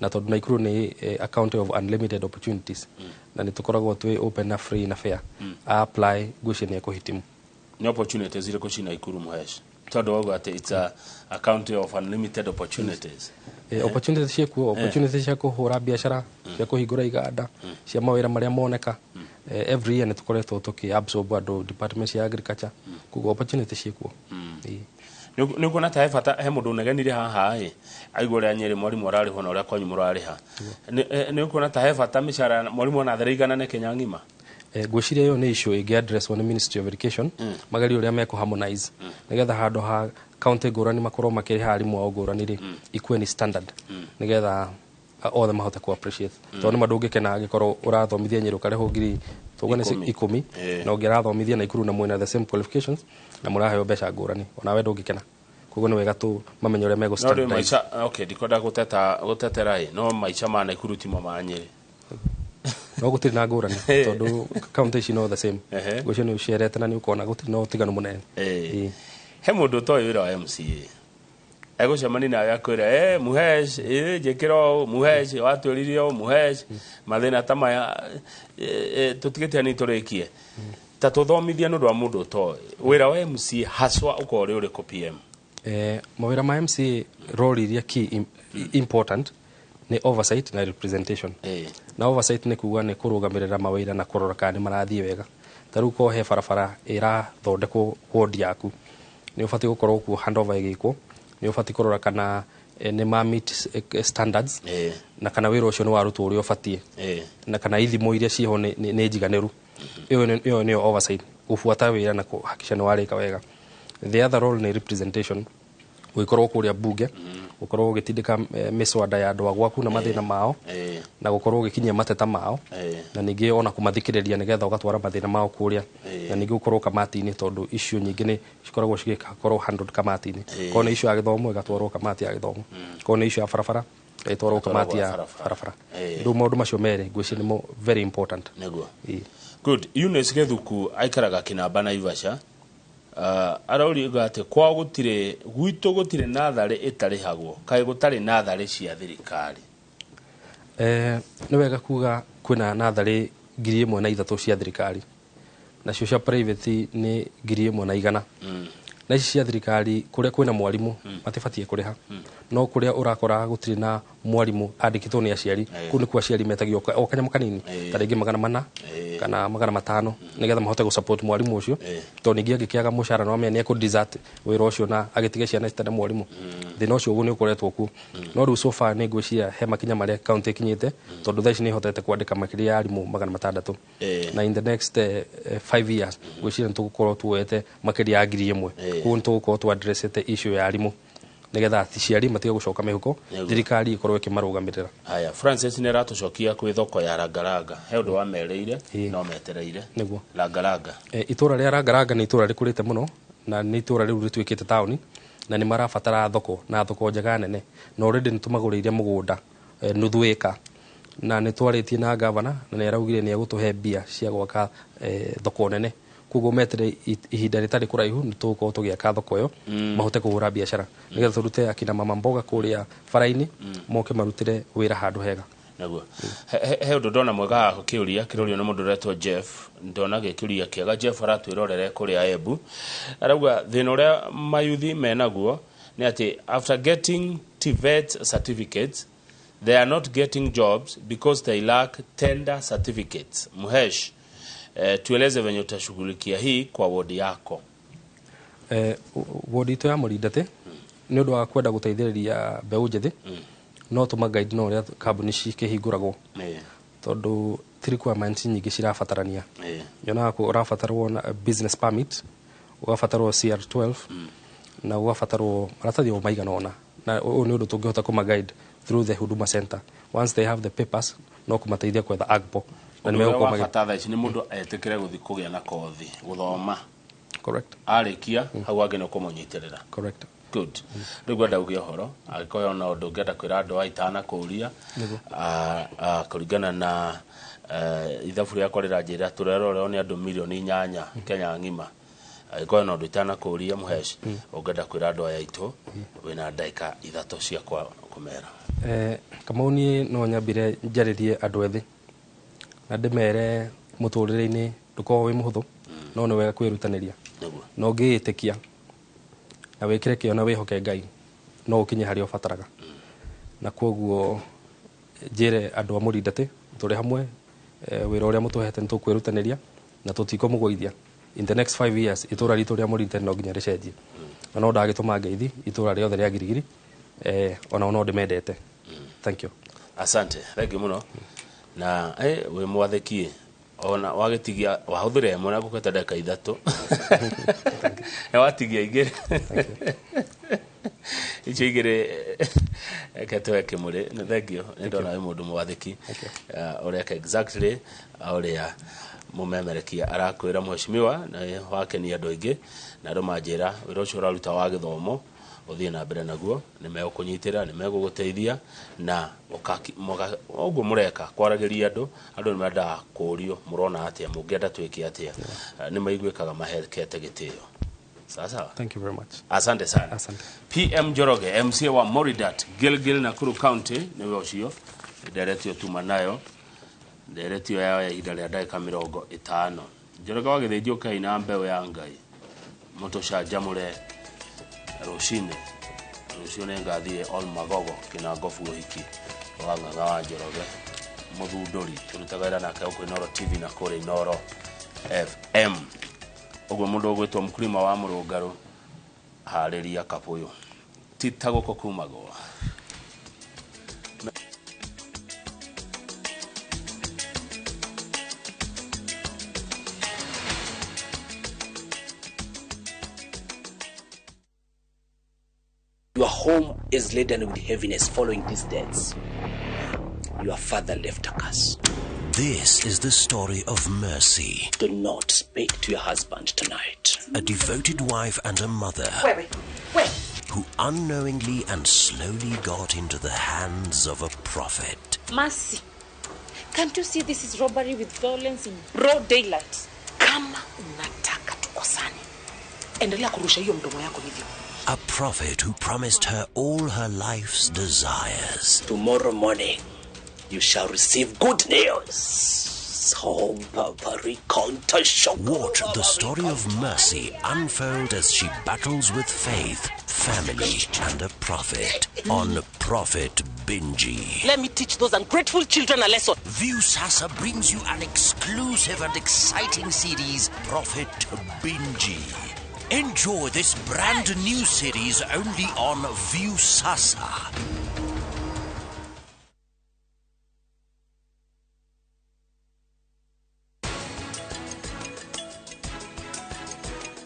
Na tondũ Naikuru nĩ a county of unlimited opportunities na nĩ tũkoragwo twĩ open na free na fair, apply, ngwĩciria nĩ ekũhitimu. Nĩ opportunities irĩkũ ci Naikuru, Mũhesh, tondũ wauga atĩ it's a county of unlimited opportunities? Opportunities ciĩkuo, opportunities cia kũhũra biacara, cia kũhingũra iganda, cia mawĩra marĩa moneka. Every year nĩ tũkoretwo tũkĩ absorb andũ department cia agriculture, koguo opportunities ciĩkuo. Ĩĩ. Nĩ ũkuona ta he bata he mũndũ ũnegenire haha ĩ aigua ũrĩa Nyĩrĩ mwarimũ ararĩhwo na ũrĩa kwanyu mũrarĩha? Nĩ ũkuona ta he bata mĩcara ya mwarimũ wa natharĩ iganane Kenya ng'ima? Ngwĩciria ĩyo nĩ issue ĩngĩ addresswo nĩ Ministry of Education, magerie ũrĩa mekũ harmonize nĩgetha handũ ha county ngũrani makorwo makĩrĩha arimũ ao ngũrani rĩ, ikuwe ni standard nĩgetha othe mahote ku appreciate, tondũ nĩ ma ndũngĩkena angĩkorwo ũrathomithia Nyĩrĩ ũkarĩhwo ngiri tuge nĩ 10. 10, na ũngĩ arathomithia Naikuru na mwĩna the same qualifications na mũraheo mbeca ngũrani, onawe ndũngĩkena. Koguo nĩ wega tu mamenye ũrĩa megũ No rĩ standardize. maica, okay, ndikwenda gũteta gũtetera ĩ, no maica ma Naikuru timo ma Nyĩrĩ. No gũtirĩ na ngũrani tondũ county ici no the same. Ngwĩciria nĩ ũcerete na nĩ ũkona gũtirĩ na ũtiganu mũnene. Ĩĩ. He mũndũ ũtoĩ wĩra wa MCA egũcemania nawe akwĩra, "Mũhesh, njĩkĩra ũũ, Mũhesh, watwĩrire ũũ, Mũhesh, mathĩna ta maya." Tũtigĩte ni tũrĩkie ta tũthomithia nĩ ũndũ wa mũndũ ũtoĩ wĩra wa MCA haswa ũkorwo ũrĩ ũrĩkũ, PM? Mawĩra ma MCA, role iria key important nĩ oversight na representation. Na oversight nĩ kuga nĩ kũrũgamĩrĩra mawĩra na kũrora kana nĩ marathiĩ wega. Ta rĩu korwo he barabara ĩrathondekwo ward yaku, nĩ ũbatiĩ gũkorwo kuo handover ĩgĩkwo, nĩ ũbatiĩ kũrora kana nĩ ma meet standards na kana wĩra ũcio nĩ warutwo ũrĩa ũbatiĩ na kana ithimo iria ciĩho nĩ njiganĩru. Ĩyo nĩyo oversight, gũbuata wĩra na kũhakikisha nĩ warĩka wega. The other role nĩ representation, gũgĩkorwo kũrĩa bunge, gũkorwo ũgĩtindĩka mĩswada ya andũ a gwaku na mathĩna mao na gũkorwo ũgĩkinyia mateta mao na ningĩ ona kũmathikĩrĩria nĩgetha ũgatwara mathĩna mao kũrĩa, na ningĩ gũkorwo kamati-inĩ, tondũ issue nyingĩ nĩ cikoragwo cigĩkorwo handled kamati-inĩ. Korwo nĩ issue ya gĩthomo, ĩgatwarwo kamati ya gĩthomo. Korwo nĩ issue ya barabara, ĩgatwarwo kamati ya barabara. Barabara. Rĩu maũndũ macio merĩ ngwĩciria nĩmo very important. Nĩguo. Ĩĩ. Good. Eunice Gĩthuku aikaraga Kinamba Naivasha. Arauga atĩ kwao gũtirĩ, gwitũ gũtirĩ natharĩ ĩtarĩhagwo, kaĩ gũtarĩ natharĩ cia thirikari? Nĩ wega kuga kwĩna natharĩ 1003 cia thirikari, nacio cia private nĩ 1100. Na ici cia thirikari, kũrĩa kwĩna mwarimũ matibatiĩ kũrĩha, no kũrĩa ũrakora gũtirĩ na mwarimũ andĩkĩtwo nĩ aciari, kũu nĩkuo aciari metagio o kanyamũ kanini, ta rĩngĩ 400 kana 500, nĩgetha mahote gũ-support mwarimũ ũcio, tondũ ningĩ angĩkĩaga mũcara no amenya nĩ ekũ desert wĩra ũcio na agĩtige ciana citarĩ na mwarimũ. Thĩna ũcio ũguo nĩ ũkoretwo kuo, no rĩu so far nĩ ngwĩciria he makinya marĩa county ĩkinyĩte, tondũ thaa ici nĩ ĩhotete kwandĩka makĩria ya arimũ 600, na in the next 5 years ngwĩciria nĩ tũgũkorwo tuoete makĩria ya 1000. Koguo nĩ tũgũkorwo tu addressete issue ya arimũ nĩgetha aciari matige gũcoka mĩhuko, thirikari ĩkorwo ĩkĩmarũgamĩrĩra. Haya, Francis nĩ aratũcokia kwĩ thoko ya Langalanga, he ũndũ wamerĩire no metereire. Nĩguo. Langalanga. Itũra rĩa Langalanga nĩ itũra rĩkũrĩte mũno na nĩ itũra rĩu rĩtuĩkĩte taũni na nĩ marabatara thoko na thoko njega nene, na already nĩ tũmagũrĩire mũgũnda nuthu ĩka, na nĩ twarĩtie na gavana na nĩ araugire nĩ egũtũhe mbia cia gwaka thoko nene. Koguo metere ihinda rĩtarĩ kũraihu nĩ tũgũkorwo tũgĩaka thoko ĩyo, mahote kũhũra biacara nĩgetha tũrute akina mama mboga kũrĩa bara-inĩ moke marutĩre wĩra handũ hega. Naguo he ũndũ ndona mwega haha, kĩũria kĩrorio nĩ mũndũ ũretwo Jeff. Ndona gĩkĩũria kĩega Jeff aratwĩrorere kũrĩa Embu. Arauga thĩna ũrĩa mayuthi menaguo nĩ atĩ after getting TVET certificates, they are not getting jobs because they lack tender certificates. Muhesh, tueleze venye utashughulikia hii kwa wodi yako. Wodi itũ ya Mũrindate, nĩ ũndũ wa kwenda gũteithĩrĩria mbeũ njĩthĩ, no tũma-guide na ũrĩa kambuni cikĩhingũragwo, tondũ ti requirements nyingĩ cirabatarania. Nyonaga kũ ũrabatarwo na business permit, ũgabatarwo CR12 Na gũgabatarwo maratathi o maigana ũna, na ũyũ nĩ ũndũ tũngĩhota kũma guide through the Huduma Center. Once they have the papers, no kũmateithia kwetha AGPO na nĩ Ũndũ ũrĩa megũkorwo wa bata thaa ici nĩ mũndũ etĩkĩre gũthiĩ kũgĩa na kothi, gũthoma. Correct. Arĩkia hau angĩ nĩ ũkũmũnyitĩrĩra. Correct. Good. Rĩu ngwenda uge ũhoro, angĩkorwo ona ũndũ ũngĩenda kwĩra andũ aya itanakũria, Nĩguo. Kũringana na ithabu rĩakwa rĩranjĩra tũrerorerwo nĩ andũ 8 milioni Kenya ng'ima. Angĩkorwo na ũndũ itanakũria, Mũhesh, ũngĩenda kwĩra andũ aya aitũ, wĩna ndagĩka 3 cia kũmera. Kamau, niĩ no nyambire njarĩrie andũ ethĩ na ndĩmere mũtũrĩre-inĩ ndũkoragwo wĩ mũhũthũ, no nĩ wega kwĩrutanĩria. Na ũngĩĩtĩkia na wĩkĩre kĩo na wĩhoke Ngai, no ũkinye harĩa ũbataraga. Na koguo njĩre andũ a Mũrindatĩ tũrĩ hamwe, wĩra ũrĩa mũtũhete nĩ tũkwĩrutanĩria na tũtikũmũgũithia. In the next 5 years, itũra ritũ rĩa Mũrindatĩ no nginya rĩcenjie, na no ndagĩtũma ngeithi itũra rĩothe rĩa Girigiri, onao no ndĩmendete. Thank you. Asante, thank you mũno. Na wĩ mwathĩkie, ona wagĩtigia wahũthĩra ĩmwe na ngũkweta ndagĩka 3 na watigia igĩrĩ, icio igĩrĩ reke tũhe kĩmũrĩ. Nĩ thank you, nĩ ndona wĩ mũndũ mwathĩki, ũreka exactly ũrĩa mũmemerekia arakwĩra, mheshimiwa, na wakenia andũ aingĩ na andũ manjĩra wĩra ũcio ũraruta wa gĩthomo ũthiĩ na mbere naguo, nĩ megũkũnyitĩra, nĩ megũgũteithia na ũguo mũreka kwaragĩria andũ. Andũ nĩ mendaga kũũrio mũrona atĩa, mũngĩenda twĩke atĩa, nĩ maiguĩkaga mahekete gĩtĩo. Sawa sawa. Thank you very much. Asante sana. Asante. PM Njoroge, MCA wa Moridat, Gilgil, Nakuru County, nĩwe ũcio. Nderetio tuma nayo nderetio yao ya ihinda rĩa ndagĩka 50. Njoroge wa Gĩthĩnjũ kaina mbeũ ya Ngai mũtũcanjamũre rũcinĩ. Rũciũ nĩ ngathiĩ Ol Magogo Kĩnangobu, ũhiki wa Ng'ang'a wa Njoroge mũthundũri tũrutaga wĩra nake gũkũ Inooro TV na kũrĩa Inooro FM. Ũguo mũndũ ũgwĩtwo Mkulima wa Mũrũngarũ, harĩria kabũyũ ti ta gũkũ kumagwo. Your home is laden with heaviness following these deaths. Your father left a curse. This is the story of Mercy. Do not speak to your husband tonight. A devoted wife and a mother Wewe, we. Who unknowingly and slowly got into the hands of a prophet. Mercy, can't you see this is robbery with violence in broad daylight? Kama unataka tukosane, endelea kurusha hiyo mdomo yako hivyo. A prophet who promised her all her life's desires. Tomorrow morning, you shall receive good news. Watch the story of Mercy unfold as she battles with faith, family, and a prophet on Prophet Binji. Let me teach those ungrateful children a lesson. Viusasa brings you an exclusive and exciting series, Prophet Binji. Enjoy this brand new series only on Viusasa.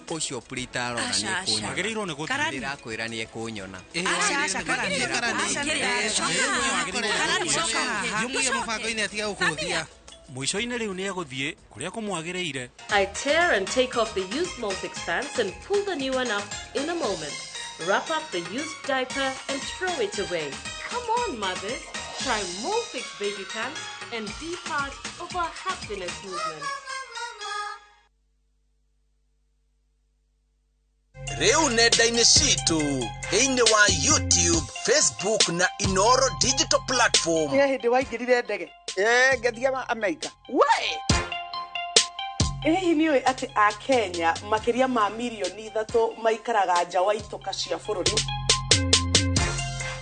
Ũcio Prita arora. Aca, aca. Agĩrĩirwo nĩ gũthiĩ. Karani. Ndĩrakwĩra nĩ ekũnyona. Aca, aca, Karani. Aca, Karani, coka haha. Thiĩ mũbango-inĩ atiga gũkũthia. Mũico-inĩ rĩu nĩ egũthiĩ kũrĩa kũmwagĩrĩire. I tear and take off the used Molfix pants and pull the new one up in a moment. Wrap up the used diaper and throw it away. Come on, mothers. Try Molfix baby pants and be part of our happiness movement. Rĩu nenda-inĩ citũ thĩinĩ wa YouTube, Facebook na Inoro digital platform. Nĩ hĩndĩ waingĩrire ndege? Ngĩthiĩ Amerika. We, ĩ hihi nĩ ũĩ atĩ akenya makĩria ma 3 milioni maikaraga nja wa itoka cia bũrũri?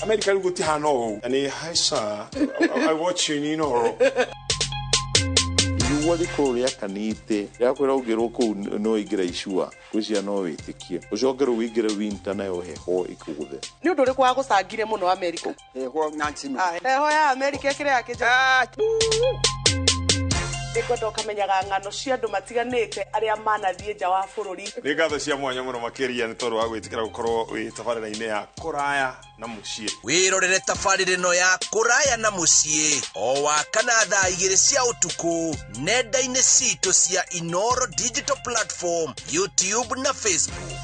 Amerika rĩu gũtihana ũũ nĩ haica. I watch you in Inoro. Riũa rĩkorwo rĩakanĩte rĩakwĩra ũngĩrwo kũu no ingĩra icua gwĩcia no wĩtĩkie ũcoke rĩu wĩingĩre winter nayo heho ĩkũgũthe. Nĩ ũndũ ũrĩkũ wagũcangire mũno Amerika? Heho na ncino. Ah, heho ya Amerika ĩkĩrĩ ya kĩnja. Nĩngwenda ũkamenyaga ng'ano cia andũ matiganĩte arĩa manathiĩ nja wa bũrũri. Nĩ ngatho cia mwanya mũno makĩria nĩ tondũ wa gwĩtĩkĩra gũkorwo wĩ tabarĩra-inĩ ya kũraya na mũciĩ. Wĩrorere tabarĩra ĩno ya kũraya na mũciĩ o wa kana thaa 2 cia ũtukũ nenda-inĩ citũ cia Inoro Digital Platform, YouTube na Facebook.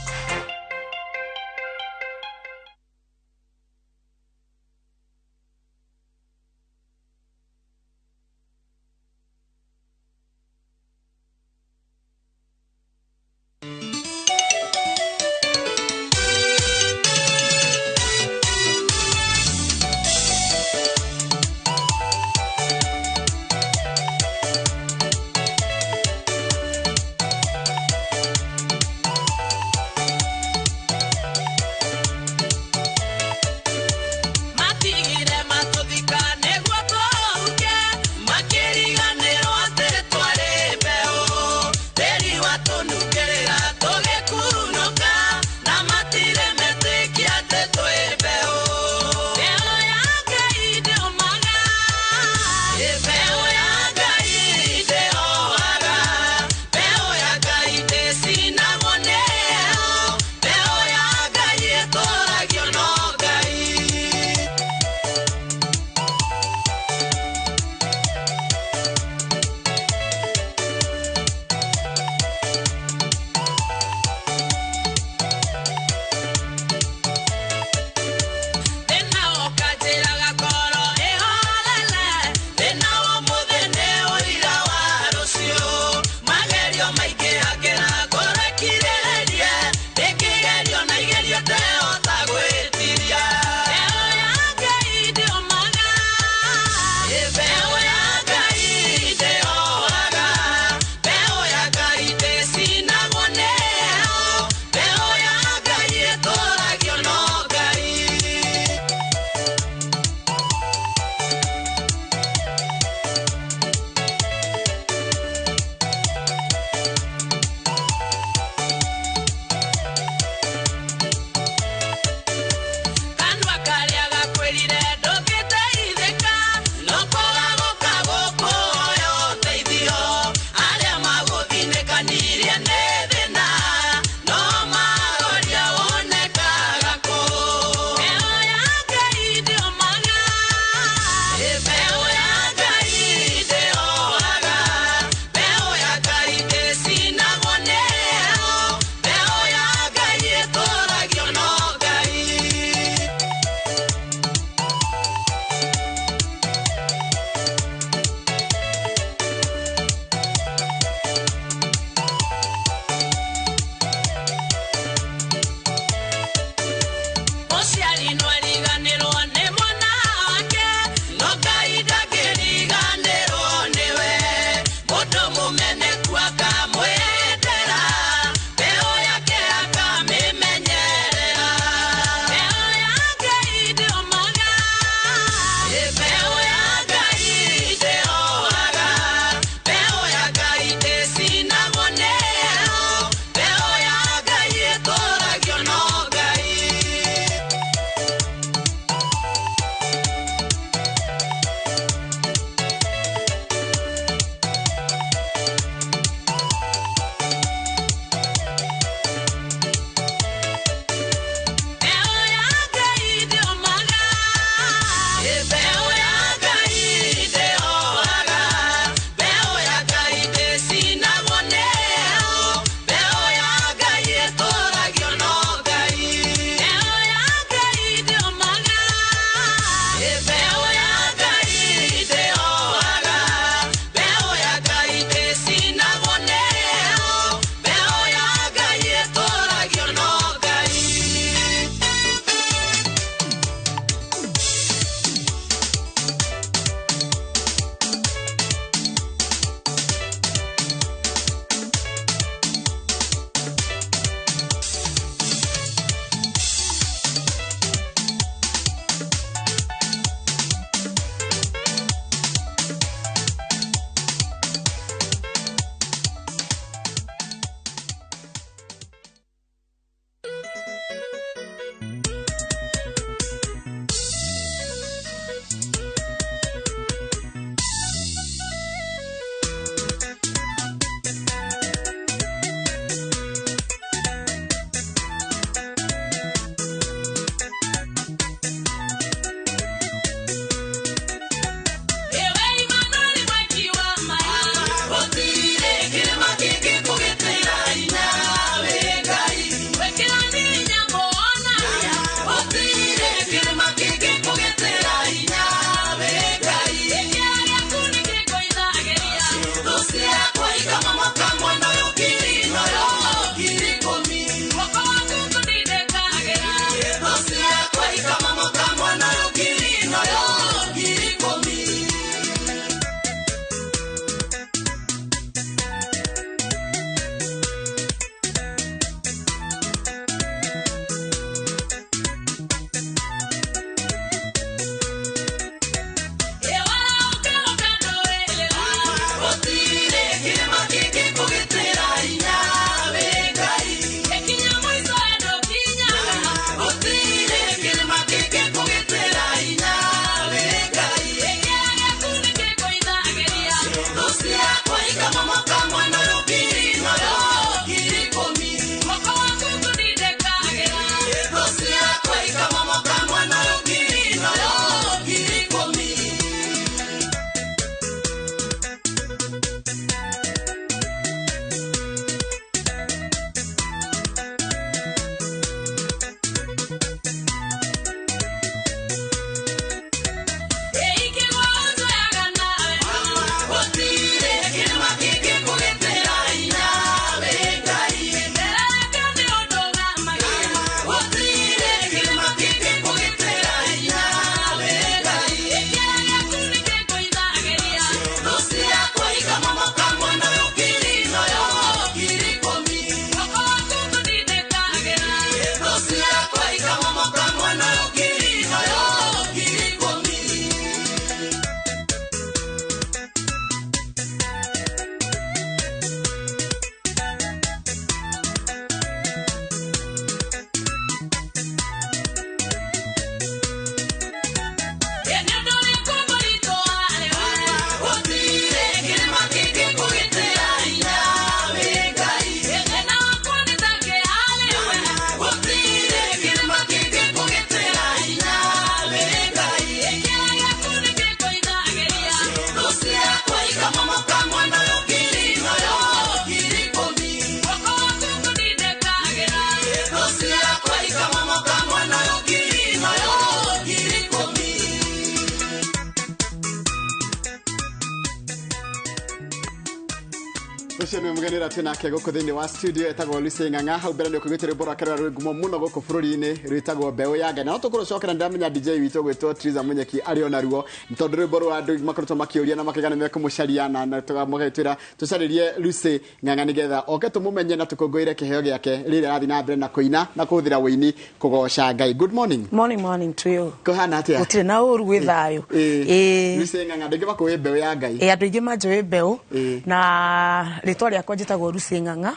Ũcio nĩ mũgeni ũrĩa twĩ nake gũkũ thĩinĩ wa studio, etagwo Lucy Ng'ang'a. Hau mbere nĩ ũkũiguĩte rwĩmbo rwake rũrĩa rwĩ ngumo mũno gũkũ bũrũri-inĩ rwĩtagwo Mbeũ ya Ngai, na no tũkũrũcokera. Ndĩramenya DJ witũ gwĩtwo Triza Munyeki arĩ o naruo, nĩ tondũ rwĩmbo rwa andũ makoretwo makĩũria na makĩga nĩ mekũmũcaria na tũkamũgĩtwĩra tũcarĩrie Lucy Ng'ang'a nĩgetha oke tũmũmenye na tũkũngũĩre kĩheo gĩake rĩrĩa arathiĩ na mbere na kũina na kũhũthĩra wũini kũgoca Ngai. Good morning. Morning, morning to you. Kũhana atĩa? Gũtirĩ na ũru, gwĩ thayũ. Ĩĩ. Lucy Ng'ang'a, ndĩngĩ makũĩ Mbeũ ya Ngai. Ĩ, andũ aingĩ manjũĩ Mbeũ na rĩtwa rĩakwa njĩtagwo Lucy Ng'ang'a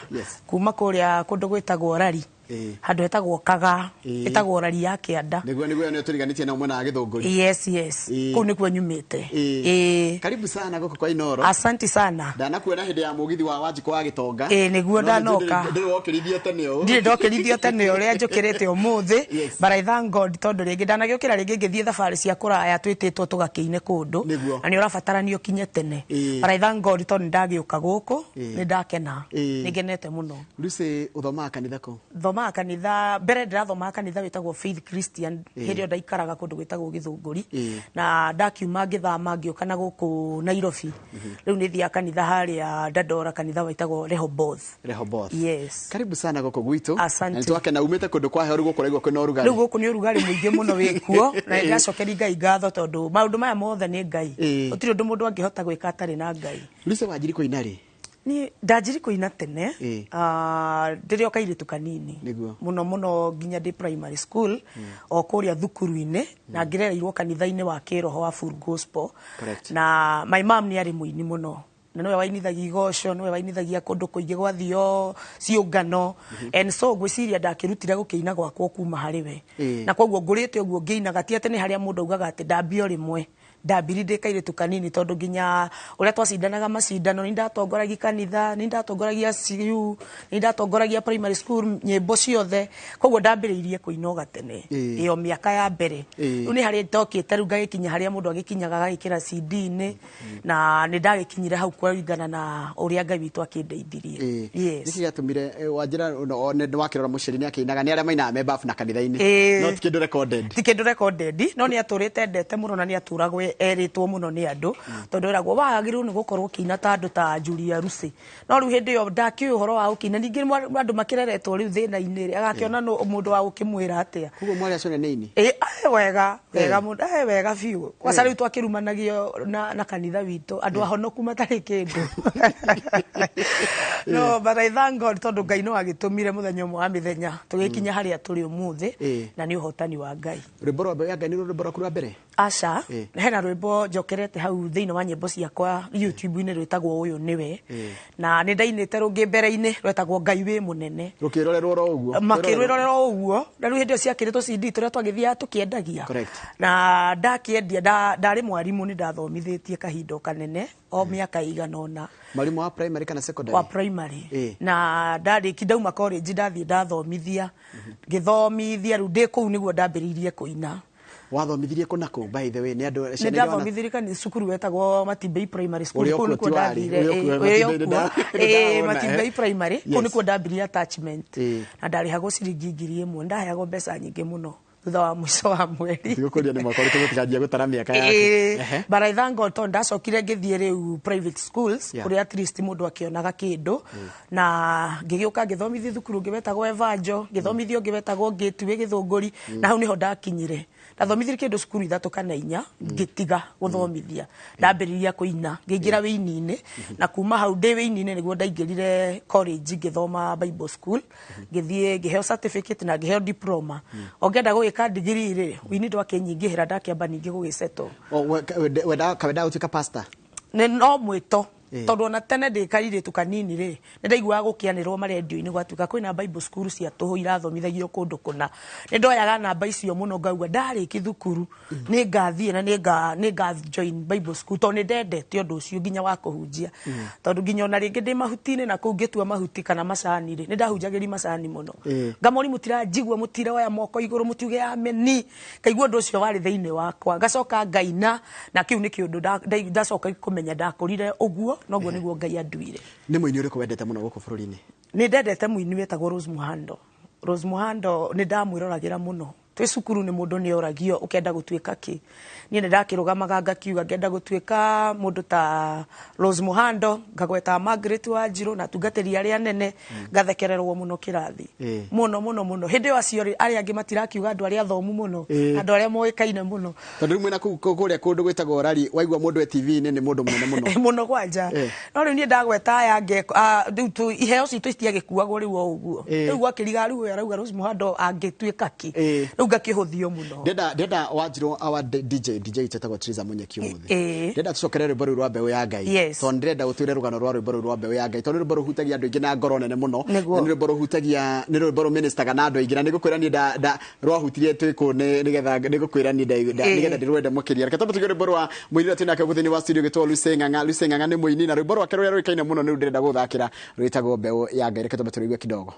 kuma kũrĩa kũndũ gwĩtagwo Rari, handũ hetagwo Kaga, ĩtagwo Rari ya Kĩanda. Nĩguo nĩ tũriganĩtie na mwena wa Gĩthũngũri. Yes, kũu nĩkuo nyumĩte. Ĩĩ. Karibu sana gũkũ kwa Inoro. Asante sana. Ndanakuona hĩndĩ ya mũgithi wa Wanjikũ wa Gĩtonga. Ĩĩ, nĩguo. No Ndanoka. Ndĩrĩ wokĩrithio tene ũũ. Ndirĩ ndokĩrithio tene ũrĩa njũkĩrĩte ũmũthĩ, but I thank God tondũ rĩngĩ ndanagĩũkĩra rĩngĩ ngĩthiĩ thabarĩ cia kũraya, twĩtĩtwo tũgakĩine kũndũ na nĩ ũrabatarania ũkinye tene, but I thank God tondũ nĩ ndagĩũka gũkũ. Nĩ ndakena, nĩ ngenete mũno. Lucy, ũthomaga kanitha kũ? Thomaga kanitha, mbere ndĩrathomaga kanitha wĩtagwo Faith Christian hĩndĩ ĩyo ndaikaraga kũndũ gwĩtagwo Gĩthũngũri, na ndakiuma ngĩthama ngĩũka na gũkũ Nairobi. Rĩu nĩ thiaga kanitha harĩa Dandora, kanitha wĩtagwo Rehoboth. Rehoboth. Yes. Karibu sana gũkũ gwitũ. Asante. Na nĩtwakena umĩte kũndũ kwa heho, rĩu gũkũ ũraigua kwĩna ũrugarĩ. Rĩu gũkũ nĩ ũrugarĩ mũingĩ mũno wĩkuo, na nĩndĩracokeria Ngai ngatho tondũ maũndũ maya mothe nĩ Ngai. Gũtirĩ ũndũ mũndũ angĩhota gwĩka atarĩ na Ngai. Lucy, wanjiri kũina rĩ? Niĩ ndanjiri kũina tene. Ah, ndĩrĩ o kairĩtu kanini mũno mũno, nginya ndĩ primary school, o kũrĩa thukuru-inĩ, na ngĩrereirwo kanitha-inĩ wa kĩroho wa Full Gospel. Na my mom nĩ arĩ mũini mũno, na nĩwe wainithagia igoco, nĩwe wainithagia kũndũ kũingĩ gwathio ciũngano, and so ngwĩciria ndakĩrutire gũkĩina gwakwa kuma harĩ we. Na koguo ngũrĩte ũguo ngĩinaga, ti atĩ nĩ harĩa mũndũ augaga atĩ ndambia o rĩmwe, ndambiri ndĩ kairĩtu kanini, tondũ nginya ũrĩa twacindanaga macindano, nĩ ndatongoragia kanitha, nĩ ndatongoragia CU, nĩ ndatongoragia primary school nyĩmbo ciothe. Koguo ndambĩrĩirie kũina o gatene, ĩyo mĩaka ya mbere. Rĩu nĩ harĩa ndokĩte, rĩu ngagĩkinya harĩa mũndũ agĩkinyaga agagĩkĩra CD-inĩ, na nĩ ndagĩkinyire hau kũringana na ũrĩa Ngai witũ akĩndeithirie. Yes. Nĩkĩ gĩatũmire wanjĩra nĩ wakĩrora mũciari nĩ akĩinaga, nĩ arĩa mainaga me bafu na kanitha-inĩ, no ti kĩndũ recorded? Ti kĩndũ recorded, no nĩ atũrĩte endete mũno, na nĩ atũragwo erĩtwo mũno nĩ andũ, tondũ eragwo wagĩrĩirwo nĩ gũkorwo ũkĩina ta andũ ta Julia Lucy. No rĩu hĩndĩ ĩyo ndakĩũĩ ũhoro wa gũkĩina. Ningĩ andũ makĩreretwo rĩu thĩna-inĩ rĩ, agakĩona mũndũ wa gũkĩmwĩra atĩa. Koguo mwarĩ acio nĩ ini? Ĩ, ae wega wega mũno, ae wega biũ. Kwaca rĩu twakĩrumanagio na kanitha witũ, andũ ahonoku matarĩ kĩndũ. No, but I thank God tondũ Ngai no agĩtũmire mũthenya ũmwe wa mĩthenya tũgĩkinya harĩa tũrĩ ũmũthĩ, na nĩ ũhotani wa Ngai. Rwĩmbo rwa Mbeũ ya Ngai nĩ rwĩmbo rwaku rwa mbere? Aca. Hena rwĩmbo njokerete hau thĩinĩ wa nyĩmbo ciakwa YouTube-inĩ rwĩtagwo Ũyũ Nĩwe, na nĩ ndainĩte rũngĩ mbere-inĩ rwetagwo Ngai Wĩ Mũnene. Rũkĩrorerwo oro ũguo? Makĩrwĩrorera o ũguo, na rĩu hĩndĩ ĩyo ciakĩrĩtwo CD tũrĩa twagĩthiaga tũkĩendagia. Na ndakĩendia, ndarĩ mwarimũ, nĩ ndathomithĩtie kahinda o kanene, o mĩaka ĩigana ũna. Mwarimũ wa primary kana secondary? Wa primary. Na ndarĩki, ndauma college, ndathiĩ ndathomithia, ngĩthomithia. Rĩu ndĩ kũu nĩguo ndambĩrĩirie kũina. Wathomithirie kũ na kũ, by the way, nĩ andũ Nĩ ciana iria ndathomithirie cukuru wetagwo Matimbei Primary School. Ũrĩa Kũu ũkuo nĩkuo ti warĩ, ndathire. ũrĩa ũkuo Ĩ, ũrĩa Matimbei ũkuo. nĩ ndawona, Matimbei eh. Primary, kũu nĩkuo ndambirie attachment, na ndarĩhagwo ciringi 1000. Ndaheagwo mbeca nyingĩ mũno thutha wa mũico wa mweri. Tigũkũria nĩ mwaka ũrĩkũ, tũtikanjia gũtara mĩaka yaku. But I thank God tondũ ndacokire ngĩthiĩ rĩu private schools, kũrĩa at least mũndũ akĩonaga kĩndũ, na ngĩgĩũka ngĩthomithia thukuru ũngĩ wetagwo Evanjo, ngĩthomithia ũngĩ wetagwo Gateway Gĩthũngũri, na hau nĩho ndakinyire. Ndathomithirie kĩndũ cukuru ithatũ kana inya, ngĩtiga gũthomithia, ndambĩrĩria kũina, ngĩingĩra wĩini-inĩ. Na kuma hau ndĩ wĩini-inĩ nĩguo ndaingĩrire college, ngĩthoma Bible school, ngĩthiĩ ngĩheo certificate na ngĩheo diploma. O ngĩenda gũgĩka degree rĩ, wĩini ndwakĩnyingĩhĩra, ndakĩamba ningĩ gũgĩsettle. O, wendaga gũtuĩka pastor? Nĩ no mwĩto, tondũ ona tene ndĩ kairĩtu kanini rĩ, nĩ ndaiguaga gũkĩanĩrwo marendio-inĩ gwatuĩka kwĩna Bible school cia tũhũ irathomithagio kũndũ kũna. Nĩ ndoyaga namba icio mũno, ngauga ndarĩki thukuru nĩ ngathiĩ na nĩ nga join Bible school, tondũ nĩ ndendete ũndũ ũcio nginya wa kũhunjia, tondũ nginya ona rĩngĩ ndĩ mahuti-inĩ na kũu ngĩtua mahuti kana macani rĩ, nĩ ndahunjagĩria macani mũno. Ngamori mũtiranjigua, mũtiroya moko igũrũ, mũtiuge ameni. Ngaigua ũndũ ũcio warĩ thĩinĩ wakwa, ngacoka ngaina, na kĩu nĩ kĩũndũ ndacoka kũmenya ndakũrire ũguo noguo nĩguo Ngai anduire. Nĩ mũini ũrĩkũ wendete mũno gũkũ bũrũri-inĩ? Nĩ ndendete mũini wetagwo Rose Muhando. Rose Muhando nĩ ndamwĩroragĩra mũno. Twĩ cukuru nĩ mũndũ nĩ oragio ũkenda gũtuĩka kĩ. Niĩ nĩ ndakĩrũgamaga ngakiuga ngenda gũtuĩka mũndũ ta Rose Muhando, ngagweta Margaret Wanjiru na atungatĩri arĩa anene, ngathekererwo mũno kĩrathi. Mũno mũno mũno. Hĩndĩ ĩyo acio arĩa angĩ matirakiuga andũ arĩa athomu mũno, andũ arĩa moĩkaine mũno. Tondũ rĩu mwĩna kũu kũrĩa kũndũ gwĩtagwo rari, waigua mũndũ e TV-inĩ nĩ mũndũ mũnene mũno. Mũno kwanja. No rĩu niĩ ndagweta aya rĩu iheo citũ citiagĩkuagwo rĩu o ũguo. Rĩu gwakĩriga rĩu ũyũ arauga Rose Muhando angĩtuĩka kĩ. Rĩu ngakĩhũthio mũno. Ndenda Wanjiru our DJ tetagwo Triza Munyeki ũmũthĩ. Ndenda tũcokere rwĩmbo rũu rwa Mbeũ ya Ngai. Tondũ ndĩrenda ũtwĩre rũgano rwa rwĩmbo rũu rwa Mbeũ ya Ngai. Tondũ nĩ rwĩmbo rũhutagia andũ aingĩ na ngoro nene mũno. Na nĩ rwĩmbo rũhutagia, nĩ rwĩmbo rũministaga na andũ aingĩ. Na nĩngũkwĩra niĩ rwahutirie twĩ kũ nĩgetha nĩngũkwĩra niĩ nĩgetha ndĩrwende makĩria. Reke twambe tũigue rwĩmbo rwa mũini ũrĩa twĩ nake gũkũ thĩinĩ wa studio gĩtwo Lucy Ng'ang'a. Lucy Ng'ang'a nĩ mũini na rwĩmbo rwake rũrĩa rũĩkaine mũno nĩruo ndĩrenda gũthakĩra rwĩtagwo Mbeũ ya Ngai. Reke twambe tũrũigue kidogo.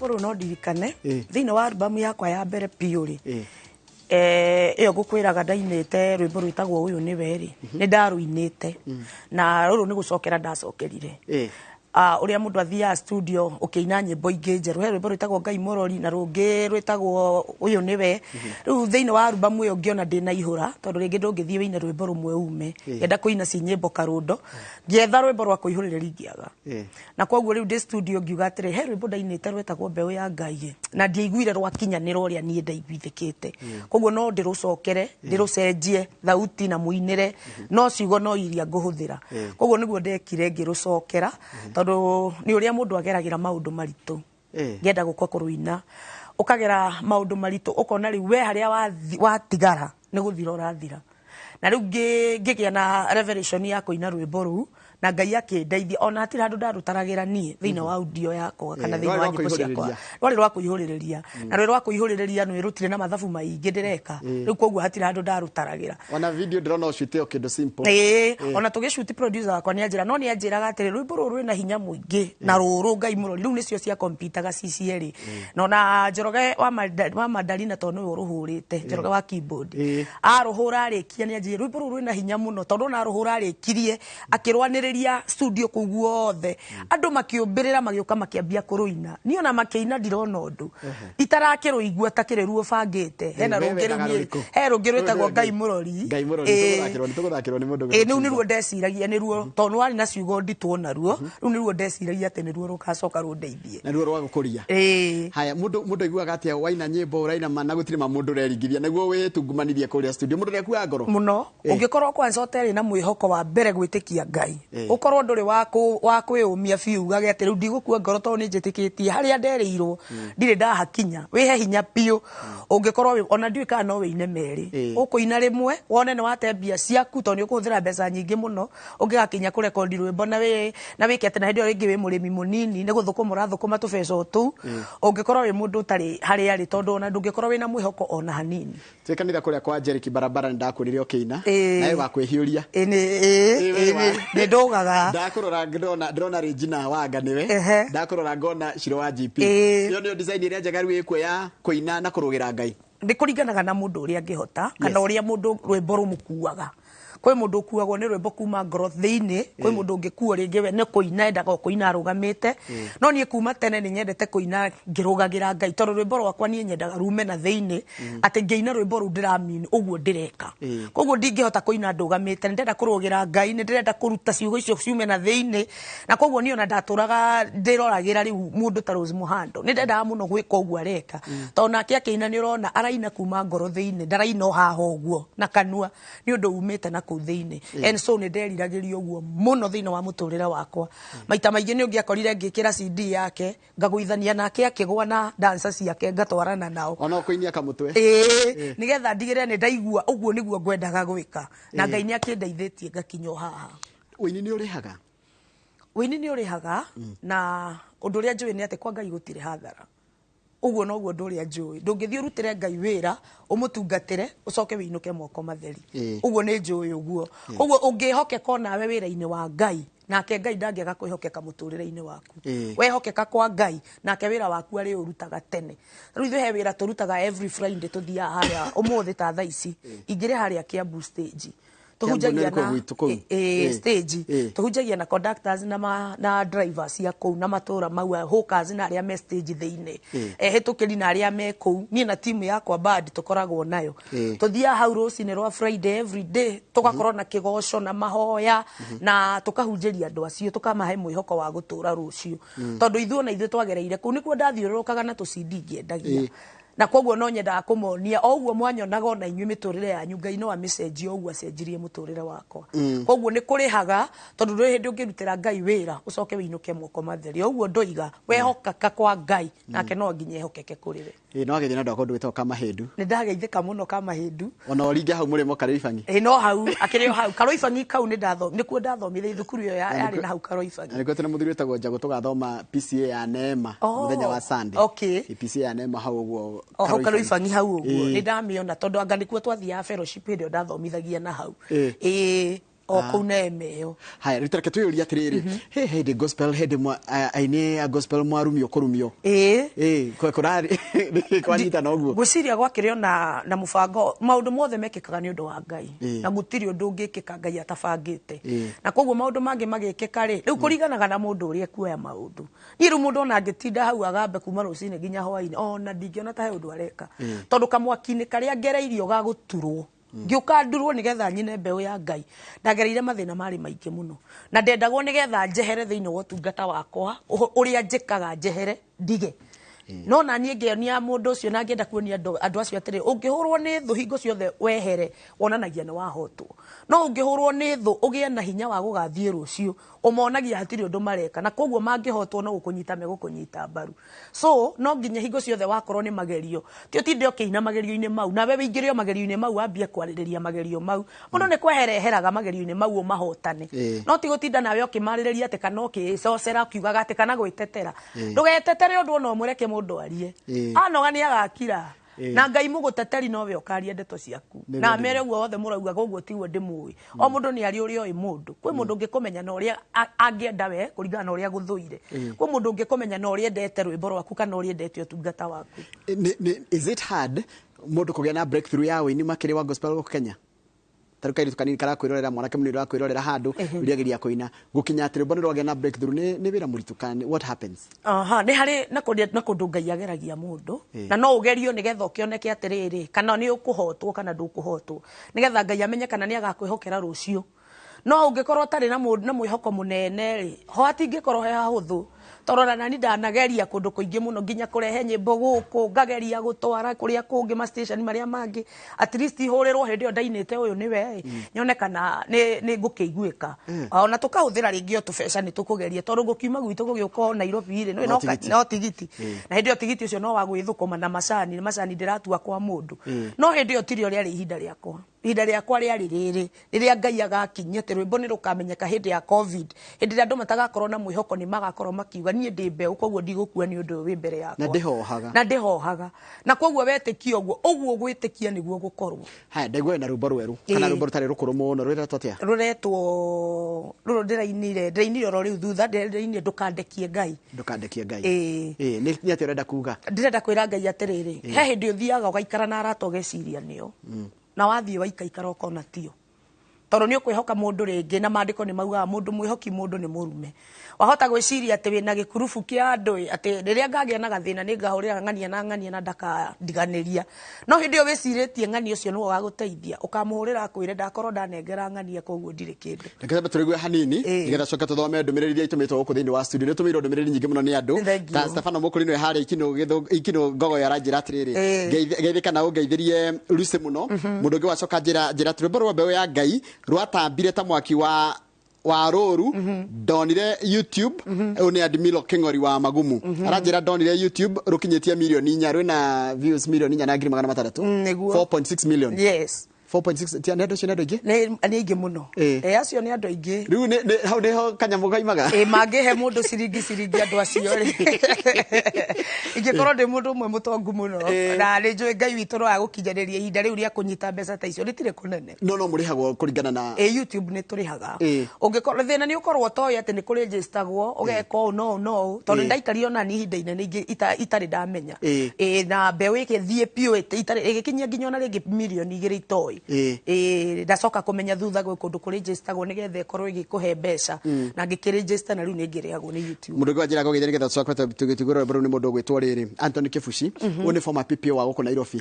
Rwĩmbo rũu no ndirikane thĩinĩ wa albamu yakwa ya mbere biũ rĩ, Ĩyo ngũkwĩraga ndainĩte rwĩmbo rwĩtagwo ũyũ nĩwe rĩ, nĩ ndarũinĩte na rũrũ nĩ gũcokera ndacokerire. Ũrĩa mũndũ athiaga studio ũkĩina nyĩmbo ingĩ njerũ, he rwĩmbo rwĩtagwo Ngai Mũrori na rũngĩ rwĩtagwo ũyũ nĩwe. Rĩu thĩinĩ wa albamu ĩyo ngĩona ndĩna ihũra, tondũ rĩngĩ ndũngĩthiĩ wĩine rwĩmbo rũmwe ume. Ngĩenda kũina ci nyĩmbo karũndo, ngĩetha rwĩmbo rwa kũihũrĩrĩria ingĩaga. Na koguo rĩu ndĩ studio ngiuga atĩrĩ, he rwĩmbo ndainĩte rwetagwo mbeũ ya Ngai, na ndiaiguire rwakinyanĩra ũrĩa niĩ ndaiguithĩkĩte. Koguo no ndĩrũcokere, ndĩrũcenjie thauti na mũinĩre, no ciugo no iria ngũhũthĩra. Koguo nĩguo ndekire ngĩrũcokera, tondũ nĩ ũrĩa mũndũ ageragĩra maũndũ maritũ. Ngĩenda gũka kũrũina, ũkagera maũndũ maritũ, ũkona rĩu we harĩa watigara nĩ gũthira ũrathira. Na rĩu ngĩgĩa na revelation ya kũina rwĩmbo rũu, na Ngai akĩndeithia. Ona hatirĩ handũ ndarũtaragĩra niĩ thĩinĩ wa audio yakwa kana thĩinĩ wa nyĩmbo ciakwa. Rwarĩ rwa kũihũrĩrĩria, na rwĩ rwa kũihũrĩrĩria nĩ rũtirĩ na mathabu maingĩ ndĩreka. Rĩu koguo hatirĩ handũ ndarũtaragĩra. Ona video ndĩrona ũcuĩte o kĩndũ simple. Ĩĩ, ona tũgĩcuti producer wakwa nĩ anjĩra, no nĩ anjĩraga atĩrĩ, rwĩmbo rũrũ rwĩna hinya mũingĩ na rũrũ Ngai mũrori, rĩu nĩcio cia kompitaga ci cierĩ. Na ona Njoroge wa Mandarina, tondũ nĩwe ũrũhũrĩte, Njoroge wa keyboard, arũhũra arĩkia nĩ anjĩra rwĩmbo rũrũ rwĩna hinya mũno, tondũ ona arũhũra arĩkirie akĩrwanĩrĩria studio kũu guothe, andũ makĩũmbĩrĩra magĩũka makĩambia kũrũina. Niĩ ona makĩina ndirona ũndũ, itarakĩrũigua ta kĩrĩ ruo bangĩte. Hena rũngĩ rĩu, he rũngĩ rwĩtagwo Ngai Mũrori. Ngai Mũrori. Tũgũthakĩrwo nĩ mũndũ. Ĩĩ, rĩu nĩruo ndeciragia nĩruo, tondũ warĩ na ciugo nditũ onaruo, rĩu nĩruo ndeciragia atĩ nĩruo rũgacoka rũndeithie. Na ruo rwa gũkũria. Ĩĩ. Haya, mũndũ aiguaga atĩa waina nyĩmbo ũraina ma na gũtirĩ ma mũndũ ũreringithia nĩguo wĩtungumanirie kũrĩa studio, mũndũ nĩakuaga ngoro mũno? Ũngĩkorwo kwanza ũtarĩ na mwĩhoko wa mbere gwĩtĩkia Ngai, ũkorwo ndũrĩ wa kwĩyũmia biũ ugage atĩ rĩu ndigũkua ngoro tondũ nĩ njĩtĩkĩtie harĩa nderĩirwo ndirĩ ndahakinya, wĩhe hinya biũ. Ũngĩkorwo ona ndiũĩ kana no wĩine merĩ, ũkũina rĩmwe wone nĩ wate mbia ciaku, tondũ nĩ ũkũhũthĩra mbeca nyingĩ mũno ũngĩgakinya kũrekondi rwĩmbo na wĩke atĩ, na hĩndĩ ĩyo rĩngĩ wĩ mũrĩmi mũnini nĩ gũthũkũma ũrathũkũma tũbeca o tũu. Ũngĩkorwo wĩ mũndũ ũtarĩ harĩa arĩ, tondũ ona ndũngĩkorwo wĩna mwĩhoko ona hanini. Twĩ kanitha kũrĩa kwa Jericho barabara nĩ ndakuonire ũkĩina nawe wa kwĩhiũria. Nĩ ndũgaga. Ndakũrora ndĩrona Regina Wanga nĩwe, ndakũrora ngona Shiro wa GP. Ĩyo nĩyo design ĩrĩa njega rĩu ĩkuo ya kũina na kũrũgĩra Ngai. Nĩ kũringanaga na mũndũ ũrĩa angĩhota kana ũrĩa mũndũ rwĩmbo rũmũkuaga. Kwĩ mũndũ ũkuagwo nĩ rwĩmbo kuma ngoro thĩinĩ, kwĩ mũndũ ũngĩkuo rĩngĩ we nĩ kũina endaga o kũina arũgamĩte. No niĩ kuma tene nĩ nyendete kũina ngĩrũgagĩra Ngai, tondũ rwĩmbo rwakwa niĩ nyendaga rume na thĩinĩ, atĩ ngĩina rwĩmbo rũu ndĩramini ũguo ndĩreka. Koguo ndingĩhota kũina ndũgamĩte, nĩ ndĩrenda kũrũgĩra Ngai, nĩ ndĩrenda kũruta ciugo icio ciume na thĩinĩ. Na koguo niĩ ona ndatũraga ndĩroragĩra rĩu mũndũ ta Rose Muhando, nĩ ndendaga mũno gwĩka ũguo areka, tondũ nake akĩina nĩ ũrona araina kuma ngoro thĩinĩ, ndaraina o haha ũguo na kanua, nĩ ũndũ umĩte na kũu thĩinĩ. And so nĩ nderiragĩria ũguo mũno thĩinĩ wa mũtũrĩre wakwa. Maita maingĩ nĩ ũngĩakorire ngĩkĩra CD yake, ngagũithania nake akĩgwa na dancer ciake, ngatwarana nao. Ona ũkũinia kamũtwe. Ĩĩ, nĩgetha ndigĩrĩre nĩ ndaigua ũguo nĩguo ngwendaga gwĩka, na Ngai nĩ akĩndeithĩtie ngakinya o haha. Ũini nĩ ũrĩhaga? Ũini nĩ ũrĩhaga, na ũndũ ũrĩa njũĩ nĩ atĩ kwa Ngai gũtirĩ hathara. Ũguo noguo ũndũ ũrĩa njũĩ, ndũngĩthiĩ ũrutĩre Ngai wĩra ũmũtungatĩre ũcoke wĩinũke moko matheri. Ũguo nĩ njũĩ ũguo. Koguo ũngĩhokeka onawe wĩra-inĩ wa Ngai, nake Ngai ndangĩaga kwĩhokeka mũtũrĩre-inĩ waku. Wehokeka kwa Ngai, nake wĩra waku arĩ ũrutaga tene. Rĩu ithuĩ he wĩra tũrutaga every Friday, tũthiaga harĩa ũmũthĩ ta thaa ici ingĩrĩ harĩa Kiambu stage, tũhunjagia na stage, tũhunjagia na conductors na drivers cia kũu na matũra mau, hawkers na arĩa me stage thĩinĩ, ehĩtũkĩri na arĩa me kũu. Niĩ na timu yakwa band tũkoragwo nayo, tũthiaga hau rũcinĩ rwa Friday every day, tũgakorwo na kĩgoco na mahoya na tũkahunjĩria andũ acio, tũkamahe mwĩhoko wa gũtũra rũciũ, tondũ ithuĩ ona ithuĩ twagereire kũu, nĩkuo ndathiũrũrũkaga na tũ CD ngĩendagia. Na koguo no nyendaga kũmonia o ũguo mwanyonaga ona inyuĩ mĩtũrĩre yanyu Ngai no amĩcenjie o ũguo acenjirie mũtũrĩre wakwa. Koguo nĩ kũrĩhaga, tondũ ndũrĩ hĩndĩ ũngĩrutĩra Ngai wĩra ũcoke wĩinũke moko matheri. O ũguo ndoiga, wehokaka kwa Ngai, nake no nginya ehokeke kũrĩ we. Ĩĩ, no agĩthiĩ na andũ a kũndũ gwĩtagwo Kamahĩndu. Nĩ ndageithĩka mũno Kamahĩndu. Ona ũringe hau mũrĩmo Karũibangi. Ĩĩ, no hau akĩrĩ o hau Karũibangi kau nĩ nĩkuo ndathomire thukuru ĩyo yarĩ na hau Karũibangi. Na nĩkuo tena mũthuri wĩtagwo Njagũ tũgathoma PCA ya Neema mũthenya wa Sunday. PCA ya Neema hau ũguo. O hau Karũibangi hau ũguo. Nĩ ndamĩona tondũ anga nĩkuo twathiaga fellowship hĩndĩ ĩyo ndathomithagia na hau. Ĩĩ. O kũu Neema ĩyo. Haya, rĩu tareke twĩyũrie atĩrĩrĩ, he hĩndĩ gospel, hĩndĩ aini a gospel mwarumio kũrumio? Ĩĩ. Ĩĩ, kũrarĩ kwanyitana ũguo? Ngwĩciria gwakĩrĩ ona na mũbango, maũndũ mothe mekĩkaga nĩ ũndũ wa Ngai. Ĩĩ. Na gũtirĩ ũndũ ũngĩkĩka Ngai atabangĩte. Ĩĩ. Na koguo maũndũ mangĩ magĩkĩka rĩ, rĩu kũringanaga na mũndũ ũrĩa ekuoya maũndũ. Niĩ rĩu mũndũ ona angĩtinda hau agambe kuma rũcinĩ nginya hwainĩ, ona ndingĩona ta he ũndũ areka. Tondũ kamwaki-inĩ karĩa ngereirio ga gũturwo, ngĩũka ndurwo nĩgetha nyine mbeũ ya Ngai, ndagereire mathĩna marĩ maingĩ mũno, na ndendagwo nĩgetha njehere thĩinĩ wa ũtungata wakwa ũrĩa njĩkaga, njehere ndige. No na niĩ ngĩonia mũndũ ũcio na ngĩenda kuonia andũ acio atĩrĩ, ũngĩhũrwo nĩ thũ hingo ciothe wehere, wonanagia nĩ wahotwo. No ũngĩhũrwo nĩ thũ ũgĩe na hinya wa gũgathiĩ rũciũ, ũmonagia hatirĩ ũndũ mareka, na koguo mangĩhotwo no gũkũnyita megũkũnyita mbaru. So no nginya hingo ciothe wakorwo nĩ magerio, ti ũtinde ũkĩina magerio-inĩ mau, nawe wĩingĩre o magerio-inĩ mau, wambie kwarĩrĩria magerio mau. Mũndũ nĩ kwehereheraga magerio-inĩ mau ũmahotane. No ti gũtinda nawe ũkĩmarĩrĩria atĩ kana ũkĩcocera ũkiugaga atĩ kana gwĩtetera. Ndũgetetere ũndũ ona ũmwe, reke mũndũ arie. Anoga nĩ agakira. Na Ngai mũgũteteri nowe ũkaria ndeto ciaku. Na mere ũguo wothe mũraugaga ũguo tiguo ndĩmũĩ. O mũndũ nĩ arĩ ũrĩa oĩ mũndũ. Kwĩ mũndũ ũngĩkũmenya na ũrĩa angĩenda we kũringana na ũrĩa agũthũire. Kwĩ mũndũ ũngĩkũmenya na ũrĩa endete rwĩmbo rwaku kana ũrĩa endete ũtungata waku. Is it hard mũndũ kũgĩa na breakthrough ya ũini makĩria wa gospel gũkũ Kenya? Tarĩu kairĩtu kanini karakwĩrorera, mwanake mũnini ũrakwĩrorera handũ, ũrĩageria kũina, gũkinya atĩ rwĩmbo nĩ rwagĩa na breakthrough nĩ wĩra mũritũ kana what happens? Aha, nĩ harĩ na kũndũ Ngai ageragia mũndũ. Na no ũgerio nĩgetha ũkĩoneke atĩrĩrĩ, kana nĩ ũkũhotwo kana ndũkũhotwo, nĩgetha Ngai amenye kana nĩ agakwĩhokera rũciũ. No ũngĩkorwo ũtarĩ na mwĩhoko mũnene rĩ, ho hatingĩkorwo he hahũthũ. Tondũ ona nani ndanageria kũndũ kũingĩ mũno, nginya kũrehe nyĩmbo gũkũ, ngageria gũtwara kũrĩa kũngĩ ma station marĩa mangĩ, at least ihũrĩrwo hĩndĩ ĩyo ndainĩte ũyũ nĩwe ĩ, nyone kana nĩ ngũkĩiguĩka. Ona tũkahũthĩra rĩngĩ o tũbeca nĩ tũkũgeria, tondũ gũkiuma gwitũ gũgĩũka o Nairobi rĩ, No tigiti. no tigiti. Na hĩndĩ ĩyo tigiti ũcio no wa gwĩthũkũma na macani, macani ndĩratua kwa mũndũ. No hĩndĩ ĩyo tirio rĩarĩ ihinda rĩakwa. Ihinda rĩakwa rĩarĩ rĩrĩ, rĩrĩa Ngai agakinyia atĩ rwĩmbo nĩ rũkamenyeka hĩndĩ ya COVID, hĩndĩ ĩrĩa andũ matagakorwo na mwĩhoko nĩ magakorwo makiuga niĩ ndĩ mbeũ, koguo ndigũkua nĩ ũndũ ũyũ wĩ mbere yakwa. Na ndĩhohaga. Na ndĩhohaga. Na koguo wetĩkia ũguo, ũguo gwĩtĩkia nĩguo gũkorwo. Haya, ndaigua wĩna rwĩmbo rwerũ, kana rwĩmbo rũtarĩ rũkũrũ mũno, rwĩretwo atĩa? Rũretwo, rũrũ ndĩrainire oro rĩu thutha, ndĩrainire Ndũkandekie Ngai. Ndũkandekie Ngai. Ĩĩ. Ĩĩ, nĩ atĩa ũrenda kuga? Ndĩrenda kwĩra Ngai atĩrĩrĩ, he hĩndĩ ũthiaga ũgaikara na arata ũgeciria nĩo. Na wathiĩ waikaikara ũkona tio. Tondũ nĩ ũkwĩhoka mũndũ rĩngĩ, na maandĩko nĩ maugaga mũndũ mwĩhoki mũndũ nĩ mũrume. Wahota gwĩciria atĩ wĩna gĩkurubu kĩa andũ ĩ, atĩ rĩrĩa ngagĩa na gathĩna nĩ ngahũrĩra ng'ania na ng'ania na ndakandiganĩria. No hĩndĩ ĩyo wĩcirĩtie ng'ania ũcio nĩwe ũgagũteithia, ũkamũhũrĩra akwĩre ndakorwo ndanengera ng'ania koguo ndirĩ kĩndũ. Reke twambe tũrĩgue hanini, nĩgetha coke tũthome ndũmĩrĩri iria itũmĩtwo gũkũ thĩinĩ wa studio. Nĩ tũmĩirwo ndũmĩrĩri nyingĩ mũno nĩ andũ. Thank you. Ta Stefano Mũkũrinũ harĩa Ikinũ Ngogoyo aranjĩra atĩrĩrĩ, ngeithĩka na ũngeithĩrie Lucy mũno. Mũndũ ũngĩ wacoka njĩra atĩ rwĩmbo rwa mbeũ ya Ngai rwatambire ta mwaki wa rũru, ndonire YouTube. Ũyũ nĩ Admilo Kĩng'ori wa Magumu. Aranjĩra ndonire YouTube rũkinyĩtie mirioni inya, rwĩna views 4,600,000. Nĩguo. 4.6 million. Yes. 4.6, ti andũ acio nĩ andũ aingĩ? Nĩ aingĩ mũno. Acio nĩ andũ aingĩ. Rĩu hau nĩho kanyamũ kaimaga? Mangĩhe mũndũ ciringi ciringi andũ acio rĩ. Ingĩkorwo ndĩ mũndũ ũmwe mũtongu mũno, na nĩ njũĩ Ngai witũ no agũkinyanĩria ihinda rĩu rĩa kũnyita mbeca ta icio, rĩtirĩ kũnene. No, no mũrĩhagwo kũringana na YouTube nĩ tũrĩhaga. Ũngĩkorwo thĩna nĩ ũkorwo ũtoĩ atĩ nĩ kũrĩnjĩstagwo, ũgeka ũũ na ũũ na ũũ, tondũ ndaikarire ona niĩ ihinda inene itarĩ ndamenya. Na mbeũ ĩgĩthiĩ biũ, itarĩ, ĩgĩkinyia nginya ona rĩngĩ mirioni igĩrĩ itoĩ. Ndacoka kũmenya thutha gwĩ kũndũ kũrĩnjĩstagwo nĩgetha ĩkorwo ĩgĩkũhe mbeca. Na ngĩkĩrĩnjĩsta na rĩu nĩ ngĩrĩhagwo nĩ YouTube. Mũndũ ũngĩ wanjĩra ngũgeithia nĩgetha tũcoke tũgĩtigũrwo rwĩmbo rũu nĩ mũndũ ũgwĩtwo rĩrĩ, Anthony Kĩbuci. Ũyũ nĩ former PPO wa gũkũ Nairobi.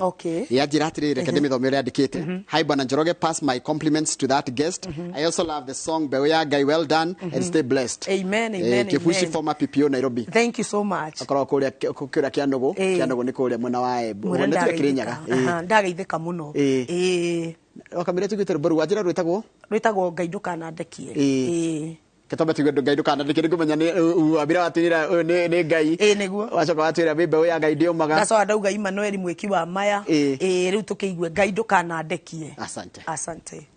Yanjĩra atĩrĩrĩ, reke ndĩmĩthome ũrĩa andĩkĩte. Hi Bwana Njoroge, pass my compliments to that guest. I also love the song Mbeũ ya Ngai, well done and stay blessed. Amen, amen, Kĩbuci, amen. former PPO Nairobi. Thank you so much. Akoragwo kũrĩa Kĩanũgũ. Kĩanũgũ nĩ kũrĩa mwena wa Embu. Mwĩre Nĩ tuge Kĩrĩnyaga. ndageithĩka. Aha, ndageithĩka mũno. Wakamĩra tugĩte rwĩmbo rũu, wanjĩra rwĩtagwo? Rwĩtagwo Ngai Ndũkanandekie. Ketombe tuge Ngai ndũkanandekie, nĩngũmenya nĩ wambira watwĩra ũyũ nĩ Ngai. Nĩguo. Wacoka watwĩra wĩ mbeũ ya Ngai ndĩũmaga. Ndacoka ndauga Emmanuel mwĩki wa maya. Rĩu tũkĩigue Ngai ndũkanandekie. Asante. Asante.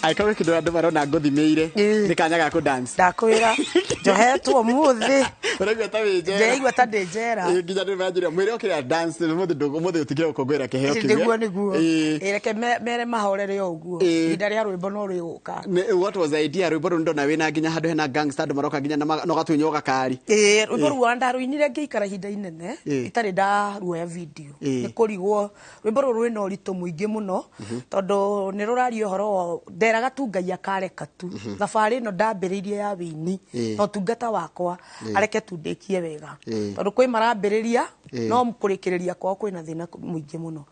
Angĩkorwo gwĩ kĩndũ andũ marona ngũthimĩire nĩ kanya ga kũ dance. Ndakwĩra njohetwo ũmũthĩ. Ũraigua ta wĩ njera. Ndĩraigua ta ndĩ njera. Ĩ, nginya andũ manjĩra mwĩre okĩra dance ũmũthĩ ũmũthĩ ũtikĩre gũkũngũĩra kĩheo kĩu. Nĩguo nĩguo. Ĩ. Ĩ, reke mere mahorere o ũguo. Ĩ. Ihinda rĩa rwĩmbo no rĩgũka. What was the idea rwĩmbo rũu ndona wĩna nginya handũ hena gangster andũ maroka nginya na ũgatunywo gakari. Ĩ, rwĩmbo rũu ndarũinire ngĩikara ihinda inene itarĩ ndaruoya video. Nĩ kũrigwo rwĩmbo rũu rwĩna ũritũ mũingĩ mũno tondũ nĩ rũraria ũhoro wa nderaga tu Ngai akareka tu thabarĩ ĩno ndambĩrĩirie ya wĩini na ũtungata wakwa areke tu ndĩkie wega tondũ kwĩ marambĩrĩria no kũrĩkĩrĩria kwao kwĩna thĩna mũingĩ mũno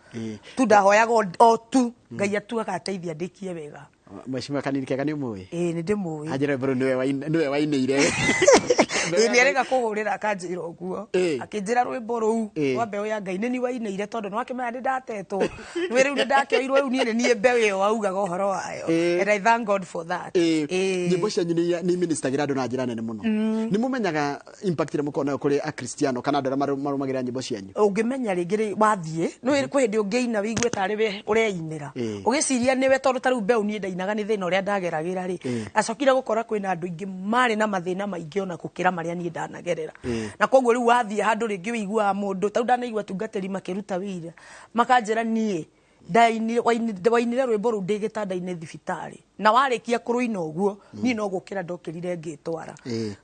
tu ndahoyaga o tu Ngai atu agateithia ndĩkie wega. Mheshimiwa Kanini Kega nĩ ũmũĩ? Ĩĩ, nĩ ndĩmũĩ. Anjĩra rwĩmbo rũu nĩwe wainĩire. Ĩĩ, nĩ erĩga kũhũrĩra akanjĩra ũguo. Akĩnjĩra rwĩmbo rũu rwa mbeũ ya Ngai nĩ niĩ wainĩire, tondũ nĩ wakĩmenya nĩ ndatetwo, nĩ rĩu nĩ ndakĩoirwo, rĩu niĩ nĩ niĩ mbeũ ĩyo waugaga ũhoro wayo. And I thank God for that. Nyĩmbo cianyu nĩ iministagĩra andũ na njĩra nene mũno. Nĩ mũmenyaga impact ĩrĩa mũkoragwo nayo kũrĩ akristiano kana andũ arĩa marũmagĩrĩra nyĩmbo cianyu? Ũngĩmenya rĩngĩ rĩ wathiĩ nĩ kwĩ hĩndĩ ũngĩina wĩigue tarĩ we ũreinĩra, ũgĩciria nĩwe, tondũ ta rĩu mbeũ niĩ ndainaga nĩ thĩna ũrĩa ndageragĩra rĩ, ndacokire gũkora kwĩna andũ aingĩ marĩ na mathĩna maingĩ ona gũkĩra marĩa niĩ ndanagerera. Na koguo rĩu wathiĩ handũ rĩngĩ wĩiguaga mũndũ ta rĩu ndanaigua atungatĩri makĩruta wĩira, makanjĩra niĩ wainire rwĩmbo rũu ndĩ gĩtanda-inĩ thibitarĩ, na warĩkia kũrũina ũguo niĩ no gũkĩra ndokĩrire ngĩtwara,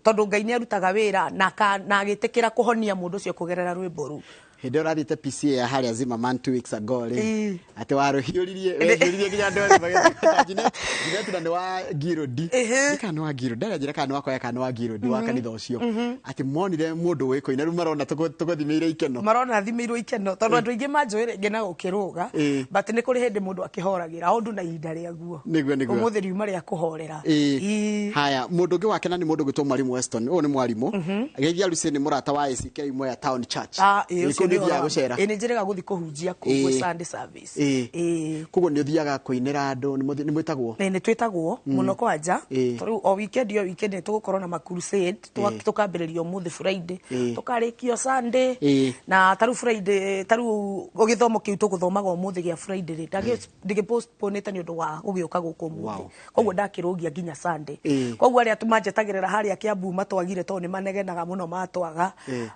tondũ Ngai nĩ arutaga wĩra na agĩtĩkĩra kũhonia mũndũ ũcio kũgerera rwĩmbo rũu. Hĩndĩ ĩyo ũrathiĩte PCA ya harĩa Zimmerman 2 weeks ago rĩ, atĩ warũhiũririe wehiũririe nginya andũ othe magĩtuĩka Jeanette na nĩ wa Ngirũndi. Kana nĩ wa Ngirũndi, ndarĩ kana nĩ wa kwaya kana nĩ wa Ngirũndi wa kanitha ũcio. Atĩ monire mũndũ wĩ kũina, rĩu marona tũgũthimĩire ikeno. Marona thimĩirwo ikeno, tondũ andũ aingĩ manjũĩ rĩngĩ na gũkĩrũga, but nĩ kũrĩ hĩndĩ mũndũ akĩhoragĩra, o ũndũ na ihinda rĩaguo. Nĩguo, nĩguo. Ũmũthĩ riuma rĩa kũhorera. Haya, mũndũ ũngĩ wakena nĩ mũndũ ũgwĩtwo Mwalimu Weston. Ũyũ nĩ mwarimũ. Geithia Lucy nĩ mũrata wa ACK Mwea Town Church. Ũcio Kũu nĩ ũthiaga gũcera? Ĩĩ, nĩ njĩrĩga gũthiĩ kũhunjia kũu gwĩ Sunday service. Koguo nĩ ũthiaga kũinĩra andũ, nĩ mwĩtagwo? Nĩ twĩtagwo mũno kwanja. Tondũ o weekend, o weekend nĩ tũgũkorwo na ma crusade, tũkambĩrĩria ũmũthĩ Friday, tũkarĩkia Sunday. Na ta rĩu Friday, ta rĩu gĩthomo kĩu tũgũthomaga ũmũthĩ gĩa Friday rĩ, ndĩgĩpostponĩte nĩ ũndũ wa gũgĩũka gũkũ ũmũthĩ. Koguo ndakĩrũgia nginya Sunday. Koguo arĩa manjetagĩrĩra harĩa Kiambu matwagire, tondũ nĩ manegenaga mũno matwaga,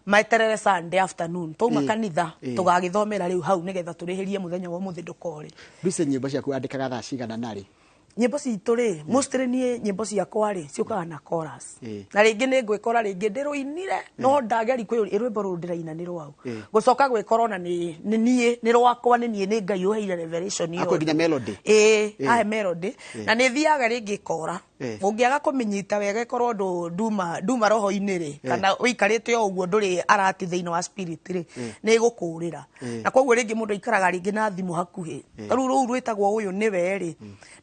meterere Sunday afternoon twauma kanitha, tũgagĩthomera rĩu hau nĩgetha tũrĩhĩrie mũthenya wa ũmũthĩ ndũkore. Lucy, nyĩmbo ciaku wandĩkaga thaa cigana narĩ? Nyĩmbo citũ rĩ, mostly niĩ nyĩmbo ciakwa rĩ ciũkaga na chorus. Na rĩngĩ nĩ ngwĩkora rĩngĩ ndĩrũinire, no ndageri kwĩyũria rwĩmbo rũrũ ndĩraina nĩ rwaũ. Gũcoka gwĩkora ona nĩ niĩ, nĩ rwakwa, nĩ niĩ, nĩ Ngai ũheire revelation ĩyo. Akwe nginya melody. Ĩĩ, ahe melody. Na nĩ thiaga rĩngĩ ĩkora. Ũngĩaga kũmĩnyita wega ĩkorwo ndũ nduma roho-inĩ rĩ, kana ũikarĩte o ũguo ndũrĩ arati thĩinĩ wa spirit rĩ, nĩ ĩgũkũrĩra. Na koguo rĩngĩ mũndũ aikaraga rĩngĩ na thimũ hakuhĩ. Ta rĩu rũu rwĩtagwo ũyũ nĩwe rĩ,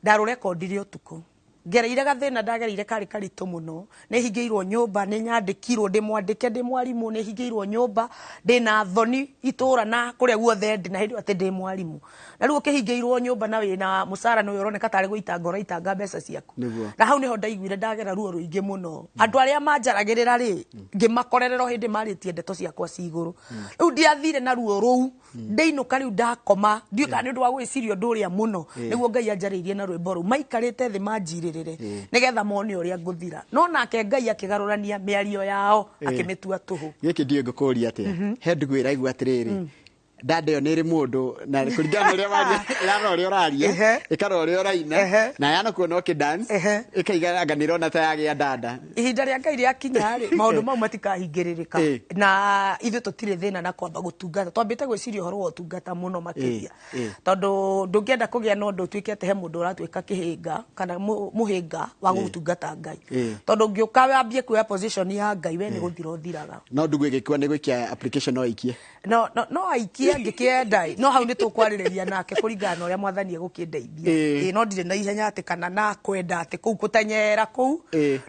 ndarũrekondire ũtukũ. Ngereire gathĩna ndagereire karĩ karitũ mũno, nĩ hingĩirwo nyũmba, nĩ nyandĩkirwo ndĩ mwandĩke ndĩ mwarimũ, nĩ hingĩirwo nyũmba ndĩna thoni itũra na kũrĩa guothe ndĩ, na hĩndĩ ĩyo atĩ ndĩ mwarimũ. Na rĩu ũkĩhingĩirwo nyũmba na wĩna mũcara nĩ ũroneka tarĩ gũitanga ũraitanga mbeca ciaku. Na hau nĩho ndaiguire ndagera ruo rũingĩ mũno. Andũ arĩa manjaragĩrĩra rĩ, ngĩmakorerera o hĩndĩ marĩtie ndeto ciakwa ci igũrũ. Rĩu ndiathire na ruo rũu, ndĩinũka rĩu ndakoma, ndiũĩ kana nĩ ũndũ wa gwĩciria ũndũ ũrĩa mũno, nĩguo Ngai anjarĩirie na rwĩmbo rũu. Maikarĩte thĩ manjirĩrĩre nĩgetha mone ũrĩa ngũthira. No nake Ngai akĩgarũrania mĩario yao, akĩmĩtua tũhũ. Gĩkĩ ndiũĩ ngũkũria atĩa. He ndugu ĩraigua atĩrĩrĩ, ndanda ĩyo nĩ ĩrĩ mũndũ, na kũringana na ũrĩa waria, ĩrarora ũrĩa ũraria, ĩkarora ũrĩa ũraina, na yanakuona ũkĩ dance, ĩkaiga anga nĩ ĩrona ta yagĩa ndanda. Ihinda rĩa Ngai rĩakinya rĩ, maũndũ mau matikahingĩrĩrĩka. Na ithuĩ tũtirĩ thĩna na kwamba gũtungata. Twambĩte gwĩciria ũhoro wa ũtungata mũno makĩria. Tondũ ndũngĩenda kũgĩa na ũndũ ũtuĩke atĩ he mũndũ ũratuĩka kĩhĩnga kana mũhĩnga wa gũtungata Ngai. Tondũ ũngĩũka wambie kuoya position ya Ngai, we nĩ gũthira ũthiraga. No ndugu ĩgĩkua nĩ gũikia application no ĩikie. No aikie angĩkĩenda, no hau nĩ tũkwarĩrĩria nake kũringana na ũrĩa mwathani egũkĩndeithia. Ĩĩ, no ndirĩ na ihenya atĩ kana na kwenda atĩ kũu gũtenyera kũu,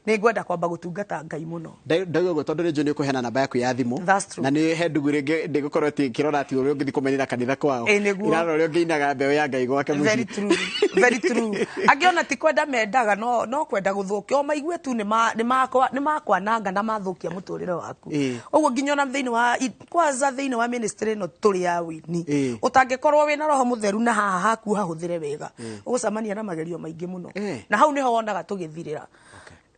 nĩ ngwenda kwamba gũtungata Ngai mũno. Ndauga ũguo tondũ nĩ njũĩ nĩ ũkũheana namba yaku ya thimũ. That's true. Na nĩ he ndugu rĩngĩ ndĩgũkorwo atĩ ĩkĩrora atĩ ũrĩa ũngĩthiĩ kũmenera kanitha kwao. Ĩĩ, nĩguo. Ĩrarora ũrĩa ũngĩinaga mbeũ ya Ngai gwake mũciĩ. Very true. Very true. Angĩ ona ti kwenda mendaga, no kwenda gũthũkia. O maigue tu nĩ makwananga na mathũkia mũtũrĩre waku. Ũguo nginya ona thĩinĩ wa kwanza thĩinĩ wa ministry ĩno tũrĩ ya wĩini, ũtangĩkorwo wĩna roho mũtheru na haha haku hahũthĩre wega, ũgũcemania na magerio maingĩ mũno. Na hau nĩho wonaga tũgĩthirĩra.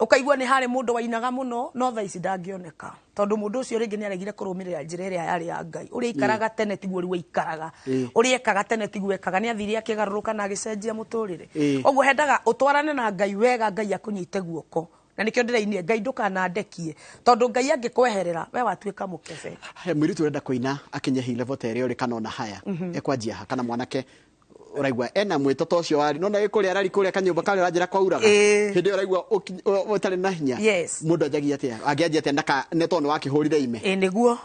Ũkaigua nĩ harĩ mũndũ wainaga mũno, no thaa ici ndangĩoneka, tondũ mũndũ ũcio rĩngĩ nĩ aregire kũrũmĩrĩra njĩra ĩrĩa yarĩ ya Ngai. Ũrĩa aikaraga tene tiguo rĩu aikaraga, ũrĩa ekaga tene tiguo ekaga, nĩ athire akĩgarũrũka na agĩcenjia mũtũrĩre. Koguo hendaga ũtwarane na Ngai wega, Ngai akũnyite guoko. Na nĩkĩo ndĩrainire Ngai ndũkanandekie, tondũ Ngai angĩkweherera we watuĩka mũkebe. He mũirĩtu ũrenda kũina akinye hi level ta ĩrĩa ũrĩ kana ona haya, ekwanjia ha? Kana mwanake Ũraigua ena mwĩto ta ũcio warĩ nona kũrĩa arari kũrĩa kanyũmba karĩa ũranjĩra kwauraga. Hĩndĩ ĩyo ũraigua ũtarĩ na hinya. Mũndũ anjagia atĩa, angĩanjia atĩa ndaka nĩ tondũ nĩwakĩhũrire ime? Ĩ nĩguo,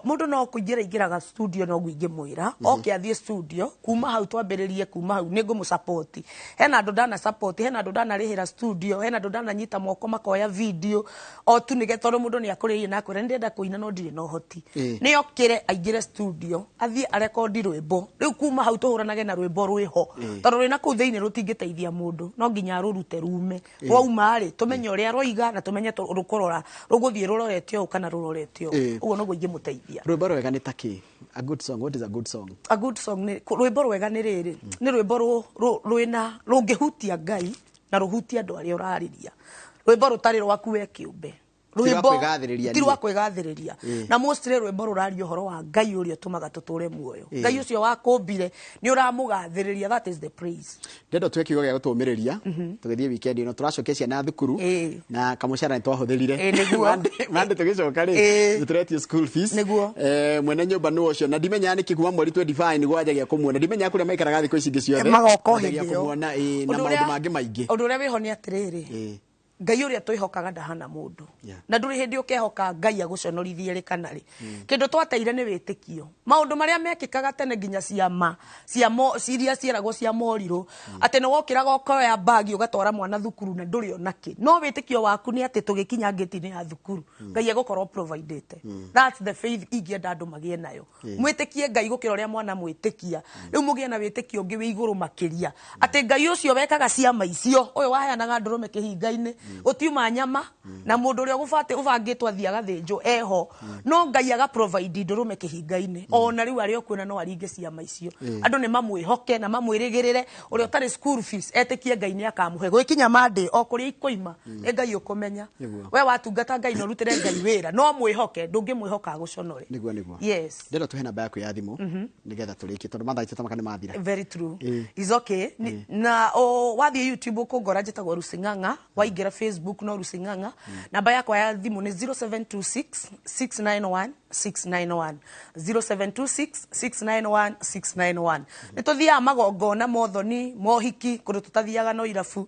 mũndũ no kũingĩra ingĩraga studio, no guo ingĩmwĩra oke athiĩ studio. Kuma hau twambĩrĩrie, kuma hau nĩ ngũmũ Hena andũ ndana support, hena andũ ndanarĩhĩra studio, hena andũ ndananyita moko makoya video o tu nĩge tondũ mũndũ nĩ akũrĩire na akwĩra nĩ ndĩrenda kũina no ndirĩ na ũhoti. Nĩ okĩre aingĩre studio, athiĩ arekondi rwĩmbo. Rĩu kuma hau tũhũranage na rwĩmbo rwĩho, tondũ rwĩna kũu thĩinĩ rũtingĩteithia mũndũ, no nginya arũrute rume. Rwauma rĩ, tũmenye ũrĩa roiga na tũmenye rũkũrora rũgũthiĩ rũrorete ũũ kana rũrorete ũũ. Ũguo noguo ingĩmũteithia. Rwĩmbo rwega nĩ ta kĩ? A good song, what is a good song? A good song nĩ rwĩmbo rwega nĩ rĩrĩ, nĩ rwĩmbo rwĩna rũngĩhutia Ngai na rũhutie andũ arĩa ũrarĩria, rwĩmbo rũtarĩ rwaku we kĩũmbe. Ti rwa kwĩgathĩrĩria. Ti niĩ. Rwa kwĩgathĩrĩria. Na mostly rwĩmbo rũraria ũhoro wa Ngai ũrĩa ũtũmaga tũtũre muoyo. Ngai ũcio wakũmbire nĩ ũramũgathĩrĩria, that is the praise. Ndenda tuwe kiugo gĩa gũtũmĩrĩria tũgĩthiĩ weekend ĩno tũracokia ciana thukuru na kamũcara nĩ twahũthĩrire. Nĩguo. Monday tũgĩcoka rĩ, nĩ tũretio school fees. Nĩguo. Mwene nyũmba nĩ ũcio na ndimenyaga nĩkĩ kuma mweri 25 nĩguo anjagia kũmuona, ndimenyaga kũrĩa maikaraga thikũ ici ingĩ ciothe. Magoka o Anjagia hĩndĩ ĩyo. kũmuona, na Ũndũ maũndũ mangĩ maingĩ. Ũndũ ũrĩa wĩho nĩ atĩrĩrĩ, Ngai ũrĩa twĩhokaga ndahana mũndũ. Na ndũrĩ hĩndĩ ũkehoka Ngai agũconorithie rĩ kana rĩ. Kĩndũ twateire nĩ wĩtĩkio. Maũndũ marĩa mekĩkaga tene, nginya ciama cia iria cieragwo cia morirũ, atĩ nĩ wokĩraga ũkoya bagi ũgatwara mwana thukuru na ndũrĩ ona kĩ, no wĩtĩkio waku nĩ atĩ tũgĩkinya ngĩti-inĩ ya thukuru Ngai egũkorwo providĩte. That's the faith ingĩenda andũ magĩe nayo. Mwĩtĩkie Ngai gũkĩra ũrĩa mwana mwĩtĩkia. Rĩu mũgĩe na wĩtĩkio ũngĩ wĩ igũrũ makĩria, atĩ Ngai ũcio wekaga ciama icio, ũyũ waheanaga ndũrũme kĩhinga-inĩ gũtiuma nyama na mũndũ ũrĩa ũgũbate ũbangĩtwo athiĩ agathĩnjwo eho, no Ngai aga provide ndũrũme kĩhinga-inĩ, ona rĩu arĩa ũkuona no aringe ciama icio. Andũ nĩ mamwĩhoke na mamwĩrĩgĩrĩre. Ũrĩa ũtarĩ school fees etĩkie Ngai nĩ akamũhe gwĩkinya Monday, o kũrĩa ikoima nĩ Ngai ũkũmenya. We watungata Ngai na ũrutĩre Ngai wĩra, no mwĩhoke, ndũngĩmwĩhoka agũconore. Nĩguo. Yes. Ndĩrenda tuhe namba yaku ya thimũ nĩgetha tũrĩkie tondũ mathaa itũ tamaka nĩ mathira. Very true. Is okay. Na o wathiĩ YouTube ũkũngora njĩtagwo Lucy Ng'ang'a, waingĩra Facebook no Lucy Ng'ang'a. Namba yakwa ya thimũ nĩ 0726 691 691, 0726 691 691. Nĩ tũthiaga magongona mothoni, mohiki, kũndũ tũtathiaga no irabu.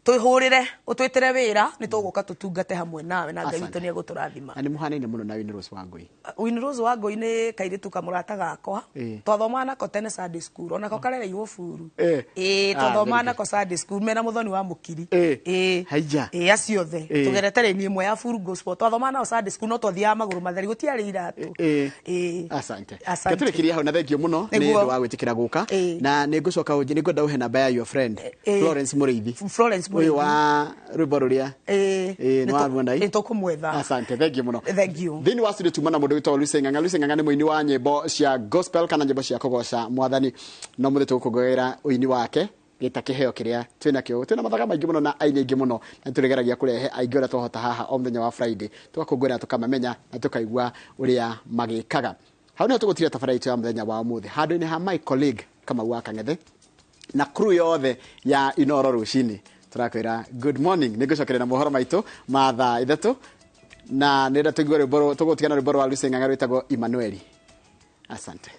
Twĩhũrĩre ũtwĩtĩre wĩra, nĩ tũgũka tũtungate hamwe nawe na Ngai witũ nĩ egũtũrathima. Na nĩ mũhanaine mũno na Winnie Rose Wangũi. Winnie Rose Wangũi nĩ kairĩtu kamũrata gakwa. Twathomaga nako tene Sunday school, onako karereirwo buru. Ĩĩ, twathomaga Very good. nako Sunday school mena mũthoni wa mũkiri. Ĩĩ. Haija. Ĩĩ, acio othe. Tũgerete raini ĩmwe ya buru gospel, twathomaga nao Sunday school, no twathiaga magũrũ matheri, gũtiarĩ iratũ. Ĩĩ. Asante. Asante. Tũrĩkĩrie hau na thengio mũno nĩ Nĩguo. ũndũ wa gwĩtĩkĩra gũka na nĩ ngũcoka nĩ ngwenda ũhe namba ya your friend Florence Mũrĩithi. Florence Ũyũ Mũrĩithi. wa rwĩmbo rũrĩa. Ĩĩ. Nĩ wa muona. Nĩ tũkũmwetha. Asante, thank you mũno. Thank you. Thĩinĩ wa studio tuma na mũndũ wĩtagwo Lucy Ng'ang'a. Lucy Ng'ang'a nĩ mũini wa nyĩmbo cia gospel kana nyĩmbo cia kũgoca mwathani, no mũthĩ tũgũkũngũĩra ũini wake gĩta kĩheo kĩrĩa twĩnakĩo. Twĩna mathaga maingĩ mũno na aini aingĩ mũno na tũrĩgeragia kũrehe aingĩ ũrĩa twahota haha o mũthenya wa Friday, tũgakũngũĩra, tũkamamenya na tũkaigua ũrĩa magĩkaga. Hau nĩho tũgũtiria tabarĩra itũ ya mũthenya wa ũmũthĩ. Handũ-inĩ ha my colleague Kamau wa Kang'ethe na crew yothe ya Inoro rũcinĩ, tũrakwĩra good morning. Nĩ ngũcokeria na mohoro maitũ ma thaa 3 na nĩrenda tũigue rwĩmbo tũgũtigana rwĩmbo rwa Lucy Ng'ang'a rwĩtagwo Emmanueli. Asante.